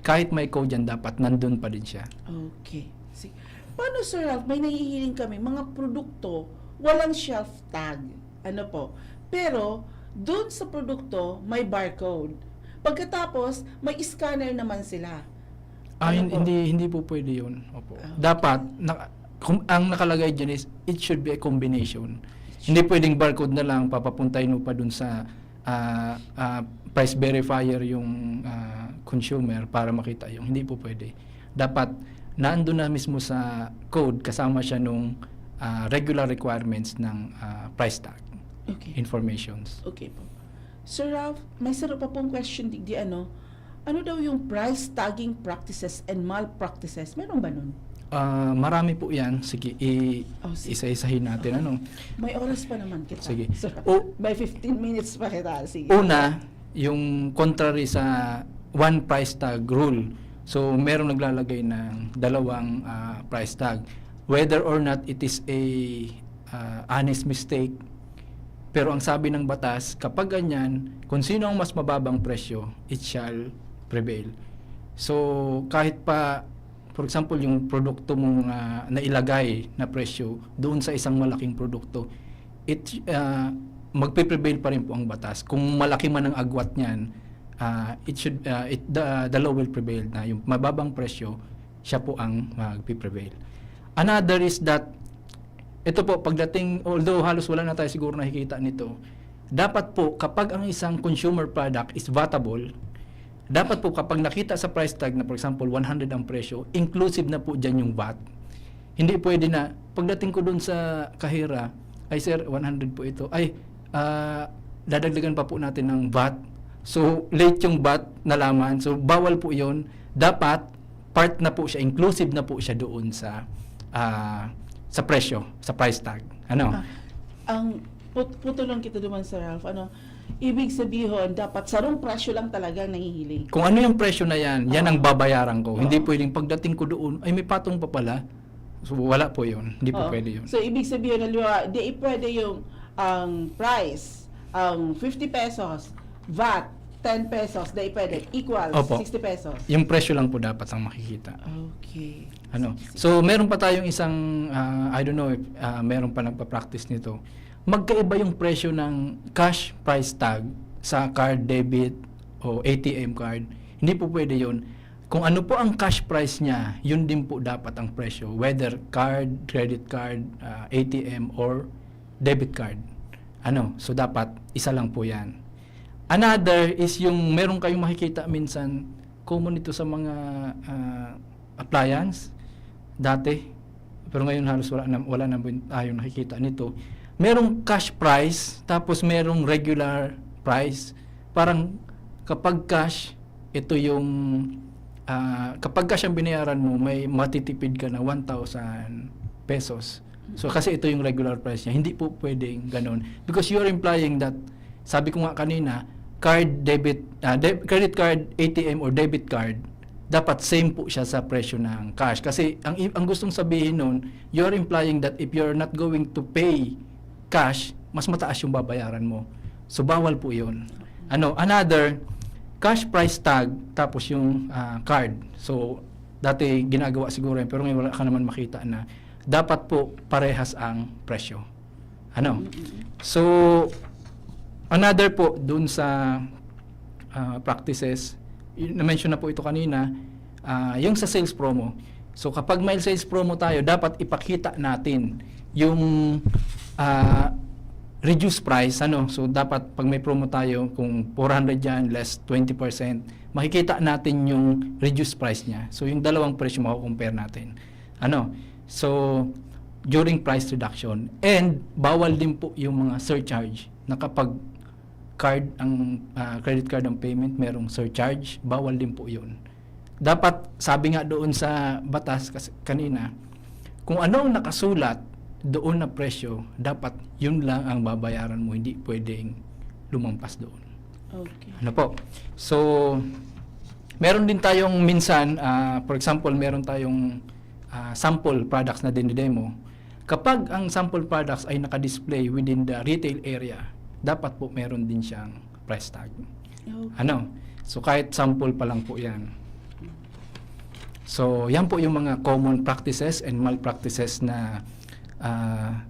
kahit may code yan, dapat nandun pa din siya. Okay. Sige. Paano, Sir Ralph? May nahihiling kami, mga produkto, walang shelf tag. Ano po? Pero, doon sa produkto, may barcode. Pagkatapos, may scanner naman sila. Ah, Ano hin- po? hindi hindi po pwede 'yun. Opo. Ah. Dapat na, kung ang nakalagay diyan is it should be a combination. Hindi pwedeng barcode na lang, papapuntahin mo pa dun sa, ah, ah, price verifier yung, ah, consumer para makita yung, hindi po pwede. Dapat nandun na mismo sa code, kasama siya nung, ah, regular requirements ng, ah, price tag Okay. informations. Okay po. Sir Ralph, may saro pa pong question digdi, ano? Ano daw yung price tagging practices and malpractices? Meron ba nun? Ah, marami po 'yan. Sige, i- Oh, sige. isa-isahin natin, ano. May oras pa naman kita. Sige. Sir, O- may fifteen minutes pa kita. Sige. Una, yung contrary sa one price tag rule. So, merong naglalagay ng dalawang, ah, price tag. Whether or not it is a, ah, honest mistake, pero ang sabi ng batas, kapag ganyan, kung sino ang mas mababang presyo, it shall prevail. So, kahit pa, for example, yung produkto mong, ah, nailagay na presyo doon sa isang malaking produkto, it, ah, magpe-prevail pa rin po ang batas. Kung malaki man ang agwat niyan, ah, it should, ah, it, the, the law will prevail na yung mababang presyo, siya po ang magpe-prevail. Another is that, ito po, pagdating, although halos wala na tayo siguro nakikita nito, dapat po, kapag ang isang consumer product is vatable, dapat po, kapag nakita sa price tag na, for example, one hundred ang presyo, inclusive na po dyan yung vat. Hindi pwede na, pagdating ko dun sa kahera, "Ay, sir, one hundred po ito. Ay, ah, dadagdagan pa po natin ng vat." So, late yung vat nalaman. So, bawal po yun. Dapat, part na po siya, inclusive na po siya doon sa, ah, sa presyo, sa price tag. Ano? Ah, ang put, putulon kita duman, Sir Ralph, ano, ibig sabihin, dapat sarong presyo lang talaga ang nahihiling. Kung ano yung presyo na yan, yan ang Oo. babayaran ko. Hindi Oo. pwedeng pagdating ko doon, "Ay, may patong pa pala." So, wala po yun. Hindi po Oo. pwede yun. So, ibig sabihin, halimbawa, di pwede yung, ang price, ang fifty pesos, vat, ten pesos, di pwede. Equals Opo. sixty pesos. Yung presyo lang po dapat ang makikita. Okay. Ano? So, meron pa tayong isang, ah, I don't know if, ah, meron pa nagpa-practice nito. Magkaiba yung presyo ng cash price tag sa card, debit, o A T M card. Hindi po pwede yun. Kung ano po ang cash price niya, yun din po dapat ang presyo. Whether card, credit card, ah, A T M, or debit card. Ano? So, dapat isa lang po yan. Another is yung meron kayong makikita minsan, common ito sa mga, ah, appliance dati. Pero ngayon halos wala na, wala na po tayong nakikita nito. Merong cash price, tapos merong regular price. Parang kapag cash, ito yung, ah, kapag cash ang binayaran mo, may matitipid ka na one thousand pesos. So, kasi ito yung regular price niya. Hindi po pwedeng ganun. Because you are implying that, sabi ko nga kanina, card, debit, ah, de- credit card, A T M, or debit card, dapat same po siya sa presyo ng cash. Kasi ang, i- ang gustong sabihin nun, you are implying that if you're not going to pay cash, mas mataas yung babayaran mo. So, bawal po yun. Ano, another, cash price tag, tapos yung, ah, card. So, dati ginagawa siguro yun, pero ngayon wala ka naman makita na dapat po parehas ang presyo. Ano? So, another po dun sa, ah, practices, y- na-mention na po ito kanina, ah, yung sa sales promo. So, kapag may sales promo tayo, dapat ipakita natin yung, ah, reduced price, ano? So, dapat pag may promo tayo, kung four hundred yan, less twenty percent, makikita natin yung reduced price niya. So, yung dalawang presyo, mako-compare natin. Ano? So, during price reduction. And bawal din po yung mga surcharge na kapag card ang, ah, credit card ang payment, merong surcharge, bawal din po yun. Dapat, sabi nga doon sa batas kas-, kanina, kung ano ang nakasulat doon na presyo, dapat yun lang ang babayaran mo, hindi pwedeng lumampas doon. Okay. Ano po? So, meron din tayong minsan, ah, for example, meron tayong, ah, sample products na dinidemo. Kapag ang sample products ay naka-display within the retail area, dapat po meron din siyang price tag. Okay. Ano? So, kahit sample pa lang po yan. So, yan po yung mga common practices and malpractices na, ah,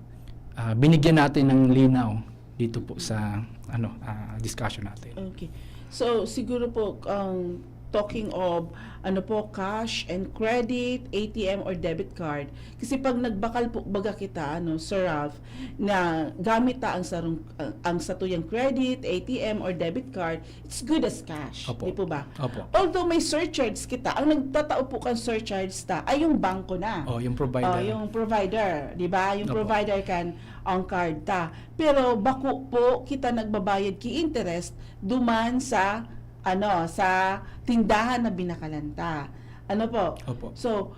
ah, binigyan natin ng linaw dito po sa, ano, ah, discussion natin. Okay. So, siguro po, ang talking of, ano po, cash and credit, A T M or debit card, kasi pag nagbakal po baga kita, ano, Sir Ralph, na gamit ta ang sarong, ang, ang satuyang credit, A T M or debit card, it's good as cash, Opo. di po ba? Opo. Although may surcharge kita, ang nagtatao po kan surcharge ta ay yung bangko na. Oh, yung provider. Oh, yung provider, di ba? Yung Opo. provider kan ang card ta. Pero bako po kita nagbabayad ki interest duman sa, ano, sa tindahan na binakalan ta. Ano po? Opo. So,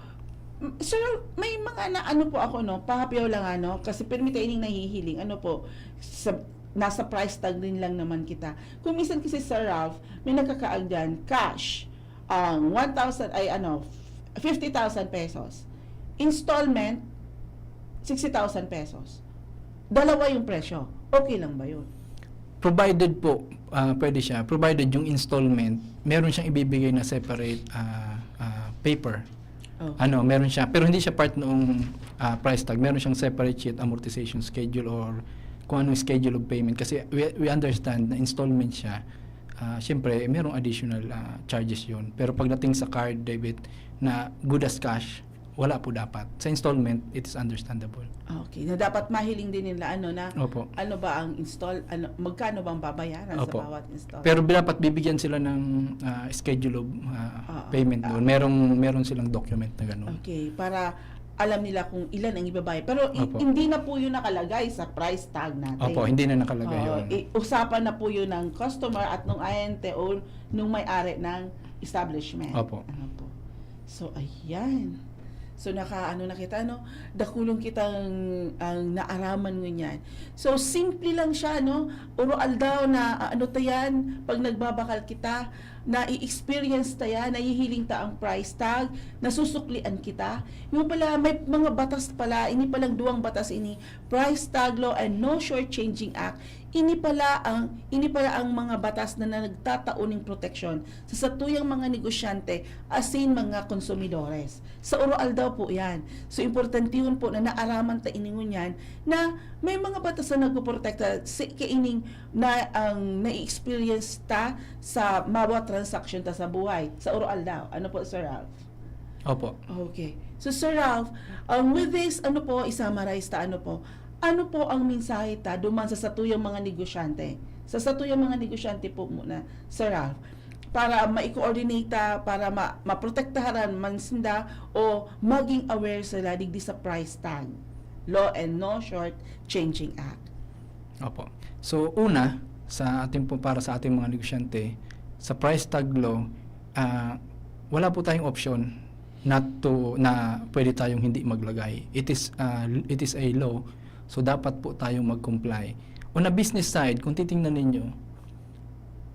m-, sir, may mga na, ano po ako, no, pahapiyaw lang, ano, kasi permi ta ining nahihiling, ano po, sa, nasa price tag din lang naman kita. Kung minsan kasi, Sir Ralph, may nagkakaagdan, cash, ang one thousand, ay ano, fifty thousand pesos. Installment, sixty thousand pesos. Dalawa yung presyo. Okay lang ba yun? Provided po, ah, pwede siya, provided yung installment, meron siyang ibibigay na separate, ah, ah, paper. Oh. Ano, meron siya, pero hindi siya part noong, ah, price tag. Meron siyang separate sheet, amortization schedule, or kung anong schedule of payment. Kasi we, we understand na installment siya. Ah, siyempre, merong additional, ah, charges yun. Pero pagdating sa card, debit, na good as cash, wala po dapat. Sa installment, it is understandable. Okay. Na dapat mahiling din nila, ano, na Opo. ano ba ang install, ano, magkano bang babayaran Opo. sa bawat install? Pero dapat bibigyan sila ng, ah, schedule of, ah, Oo. payment Ah. doon. Merong, meron silang document na ganun. Okay. Para alam nila kung ilan ang ibabayad. Pero i-, Opo. hindi na po yun nakalagay sa price tag natin. Opo, hindi na nakalagay Oo, yun. i-, usapan na po yun ng customer at nung ahente o nung may-ari ng establishment. Opo. Ano po? So, ayan. So, naka-, ano na kita, no? Dakulon kitang ang naaraman ngunyan. So, simple lang siya, no? Oro aldaw na, ah, ano ta yan, pag nagbabakal kita, na-i-experience ta yan, nahihiling ta ang price tag, nasusuklian kita. Yung pala, may mga batas pala, ini palang duwang batas ini, Price Tag Law and No Shortchanging Act, ini pala ang, ini pala ang mga batas na, na nagtatao ning proteksyon sa satuyang mga negosyante asin mga konsumidores. Sa oro aldaw po yan. So, importantehon po na naaraman ta ini ngunyan na may mga batas na nagpoprotekta sa kaining na ang na-experience ta sa mga transaksyon ta sa buhay, sa oro aldaw. Ano po, Sir Ralph? Opo. Okay. So, Sir Ralph, um, with this, ano po, i-summarize ta, ano po, ano po ang mensahe ta duman sa satuyang mga negosyante? Sa satuyang mga negosyante po muna, Sir Ralph, para mai-coordinate ta, para ma-, maprotektaharan man sinda o maging aware sila digdi sa price tag law and No Short Changing Act. Opo. So, una, sa ating po, para sa ating mga negosyante, sa price tag law, ah, wala po tayong option not to, na pwede tayong hindi maglagay. It is, ah, it is a law, so dapat po tayong mag-comply. On a business side, kung titingnan ninyo,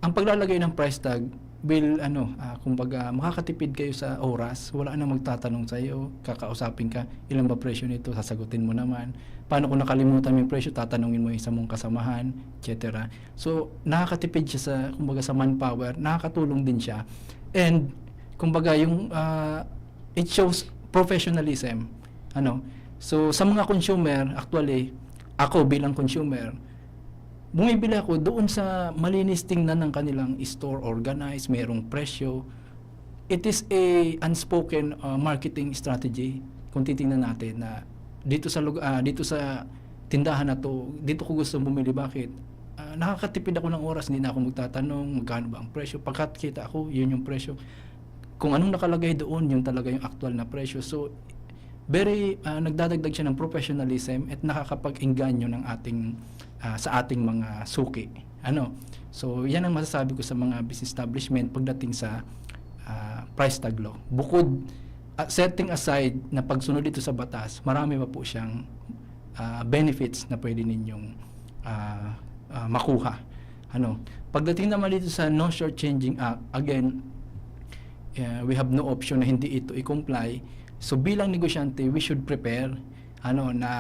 ang paglalagay ng price tag will, ano, ah, kumbaga, makakatipid kayo sa oras. Wala nang magtatanong sa'yo, kakausapin ka, "Ilan ba presyo nito?" Sasagutin mo naman. Paano kung nakalimutan mo yung presyo? Tatanungin mo yung isa mong kasamahan, et cetera. So, nakakatipid siya sa, kumbaga, sa manpower, nakakatulong din siya. And, kumbaga, yung, ah, it shows professionalism. Ano? So, sa mga consumer, actually, ako bilang consumer, bumibili ako doon sa malinis tingnan ng kanilang store, organized, merong presyo. It is a unspoken, uh, marketing strategy kung titingnan natin na dito sa lug-, ah, dito sa tindahan na 'to, dito ko gustong bumili. Bakit? Ah, nakakatipid ako ng oras, hindi na ako magtatanong magkano ba ang presyo. Pagkat kita ko, yun yung presyo. Kung anong nakalagay doon, yun talaga yung aktuwal na presyo. So, very, ah, nagdadagdag siya ng professionalism at nakakapag-engganyo ng ating, ah, sa ating mga suki. Ano? So, yan ang masasabi ko sa mga business establishment pagdating sa, ah, price tag law. Bukod, ah, setting aside na pagsunod ito sa batas, marami pa po siyang, ah, benefits na pwede ninyong, ah, ah, makuha. Ano? Pagdating naman dito sa No Shortchanging Act, again, eh, we have no option na hindi ito i-comply. So, bilang negosyante, we should prepare, ano, na,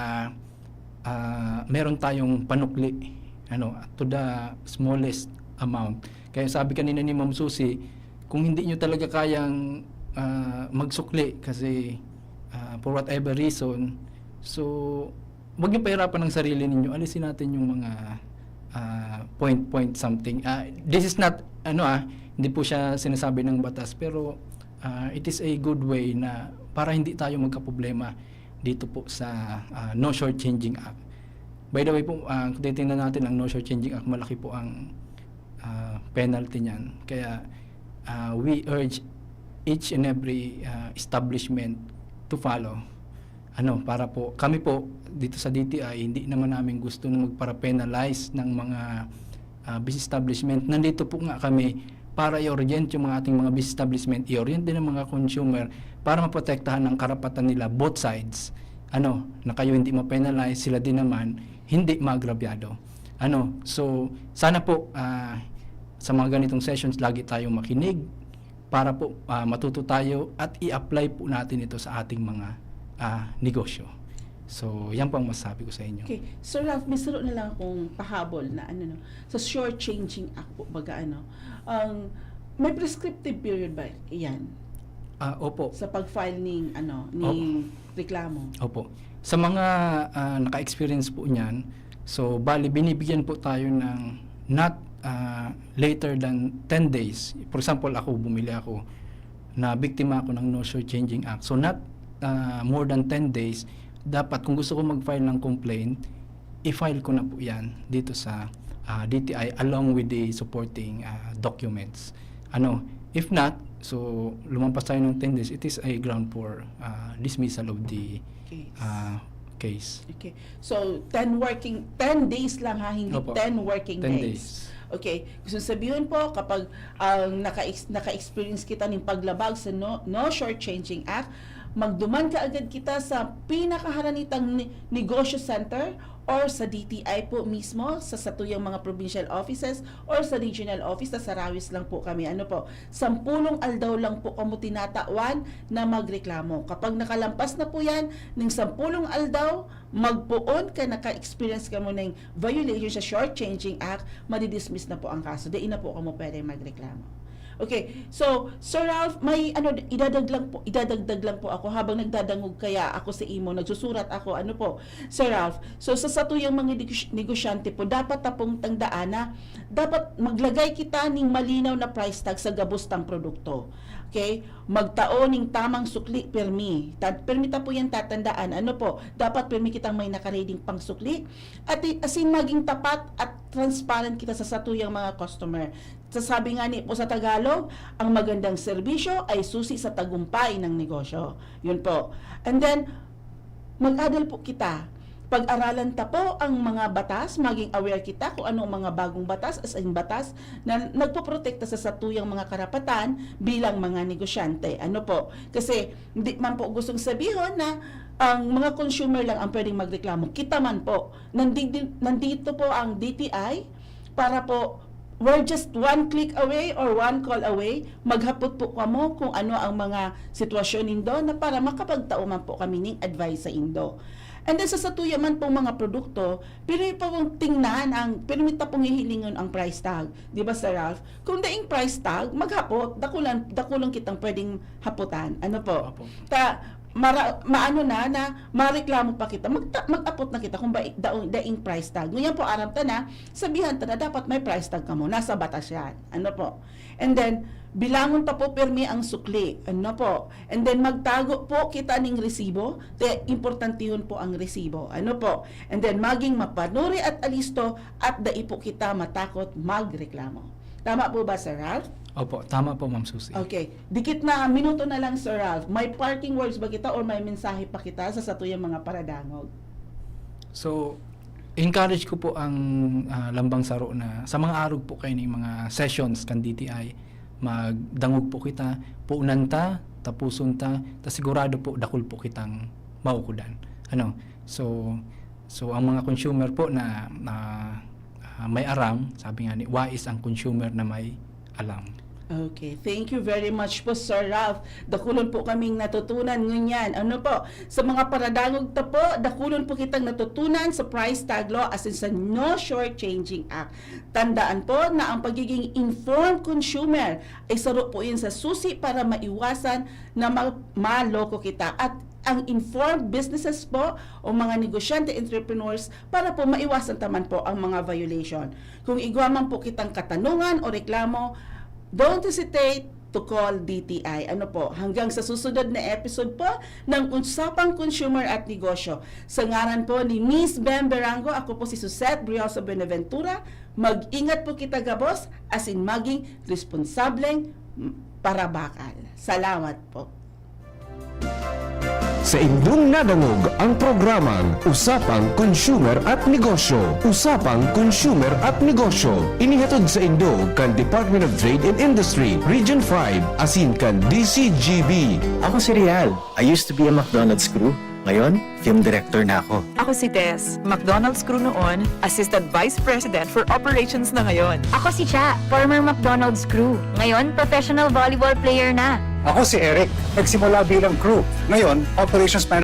ah, meron tayong panukli, ano, to the smallest amount. Kaya sabi kanina ni Ma'am Susie, kung hindi nyo talaga kayang, ah, magsukli kasi, ah, for whatever reason, so, wag nyo pahirapan ang sarili ninyo. Alisin natin yung mga, ah, point, point something. Ah, this is not, ano, ah, hindi po siya sinasabi ng batas, pero, ah, it is a good way na para hindi tayo magkaproblema dito po sa, ah, No Shortchanging Act. By the way po, ah, kung titingnan natin ang No Shortchanging Act, malaki po ang, ah, penalty niyan. Kaya, ah, we urge each and every, ah, establishment to follow. Ano, para po, kami po, dito sa D T I, hindi naman namin gusto na magpara-penalize ng mga, ah, business establishment. Nandito po nga kami para i-orient yung mga ating mga business establishment, i-orient din ang mga consumer para maprotektahan ang karapatan nila, both sides. Ano, na kayo hindi ma-penalize, sila din naman hindi maagrabyado. Ano, so, sana po, ah, sa mga ganitong sessions, lagi tayong makinig para po, ah, matuto tayo at i-apply po natin ito sa ating mga, ah, negosyo. So, yan po ang masasabi ko sa inyo. Okay. Sir Ralph, may saro na lang akong pahabol na ano, no? Sa Shortchanging Act po, baga ano, ang may prescriptive period ba yan Ah, opo. sa pag-file ning ano, ning reklamo? Opo. Sa mga, ah, naka-experience po niyan, so bali binibigyan po tayo ng not, ah, later than ten days. For example, ako, bumili ako, na biktima ako ng No Shortchanging Act. So not, ah, more than ten days, dapat kung gusto ko mag-file ng complaint, i-file ko na po yan dito sa, ah, D T I along with the supporting, ah, documents. Ano, if not, so lumampas tayo ng ten days, it is a ground for, ah, dismissal of the, Case. ah, case. Okay. So, ten working, ten days lang ha, hindi Opo. ten working Ten days. days. Okay. Gusto sabihin po, kapag ang naka-ex- naka-experience kita ng paglabag sa No, No Shortchanging Act, magduman kaagad kita sa pinakaharanitang ni- negosyo center or sa D T I po mismo, sa satuyang mga provincial offices or sa regional office, sa Sarawis lang po kami. Ano po, sampulong aldaw lang po kamo tinatawan na magreklamo. Kapag nakalampas na po yan, ning sampulong aldaw, magpoon ka naka-experience kamo ning violation sa Shortchanging Act, madidismiss na po ang kaso. Di na po kamo pwede magreklamo. Okay, so Sir Ralph, may ano, idadagdag lang po, idadagdag lang po ako habang nagdadangog kaya ako sa imo, nagsusurat ako, ano po, Sir Ralph. So sa satuyang mga negosy- negosyante po, dapat tapong tandaan na dapat maglagay kita ning malinaw na price tag sa gabos tang produkto. Okay? Magtao ning tamang sukli permi. Ta- permi ta po yan tatandaan. Ano po? Dapat permi kitang may nakareding pang sukli. At i- asin maging tapat at transparent kita sa satuyang mga customer. Sasabi nga ni po sa Tagalog, ang magandang serbisyo ay susi sa tagumpay ng negosyo. Yun po. And then, mag-adal po kita. Pag-aralan ta po ang mga batas, maging aware kita kung ano ang mga bagong batas, as in batas, na nagpoprotekta sa satuyang mga karapatan bilang mga negosyante. Ano po? Kasi, hindi man po gustong sabihin na ang mga consumer lang ang pwedeng magreklamo. Kita man po, nandi- nandito po ang D T I para po, we're just one click away or one call away, maghapot po kamo kung ano ang mga sitwasyon nindo na para makapagtao man po kami ning advice sa indo. And then sa satuya man pong mga produkto, pero yung pong tingnan ang, pero may tapong hihilingon ang price tag. Di ba, Sir Ralph? Kung daing price tag, maghapot, dakulan, dakulan kitang pwedeng haputan. Ano po? Opo. Ta, mara, maano na, na mareklamo pa kita, magta, mag-apot na kita kung ba, daing, daing price tag. Ngunyan po, aram ta na, sabihan ta na dapat may price tag kamo. Nasa batas yan. Ano po? And then, bilangon ta po pirmi ang sukli. Ano po? And then, magtago po kita ning resibo. Te, importantihon po ang resibo. Ano po? And then, maging mapanuri at alisto at dai po kita matakot magreklamo. Tama po ba, Sir Ralph? Opo, tama po, Ma'am Susie. Okay. Dikit na minuto na lang, Sir Ralph. May parting words ba kita or may mensahe pa kita sa satuyang mga paradangog? So, encourage ko po ang ah, lambang saro na sa mga arog po kayo ng mga sessions kan D T I, magdangog po kita, puunan ta, tapuson ta, ta sigurado po dakul po kitang maukudan. Ano? So, so ang mga consumer po na, na ah, may aram, sabi nga ni, wais ang consumer na may alam. Okay. Thank you very much po, Sir Ralph. Dakulon po kaming natutunan ngunyan. Ano po, sa mga paradangog ta po, dakulon po kitang natutunan sa price tag law as in sa No Shortchanging Act. Tandaan po na ang pagiging informed consumer ay saro po yun sa susi para maiwasan na ma- maloko kita. At ang informed businesses po o mga negosyante, entrepreneurs, para po maiwasan ta man po ang mga violation. Kung igwa man po kitang katanungan o reklamo, don't hesitate to call D T I. Ano po, hanggang sa susunod na episode po ng Usapang Consumer at Negosyo. Sa ngaran po ni Miss Bem Berango, ako po si Suzette Brioso Benaventura. Mag-ingat po kita gabos, as in maging responsableng parabakal. Salamat po. Sa indong nadangog ang programang Usapang Consumer at Negosyo. Usapang Consumer at Negosyo. Inihatod sa indo kan Department of Trade and Industry, Region five, asin kan D C G B. Ako si Real. I used to be a McDonald's crew. Ngayon, film director na ako. Ako si Tess, McDonald's crew noon, Assistant Vice President for Operations na ngayon. Ako si Cha, former McDonald's crew. Ngayon, professional volleyball player na. Ako si Eric. Nagsimula bilang crew. Ngayon, operations manager.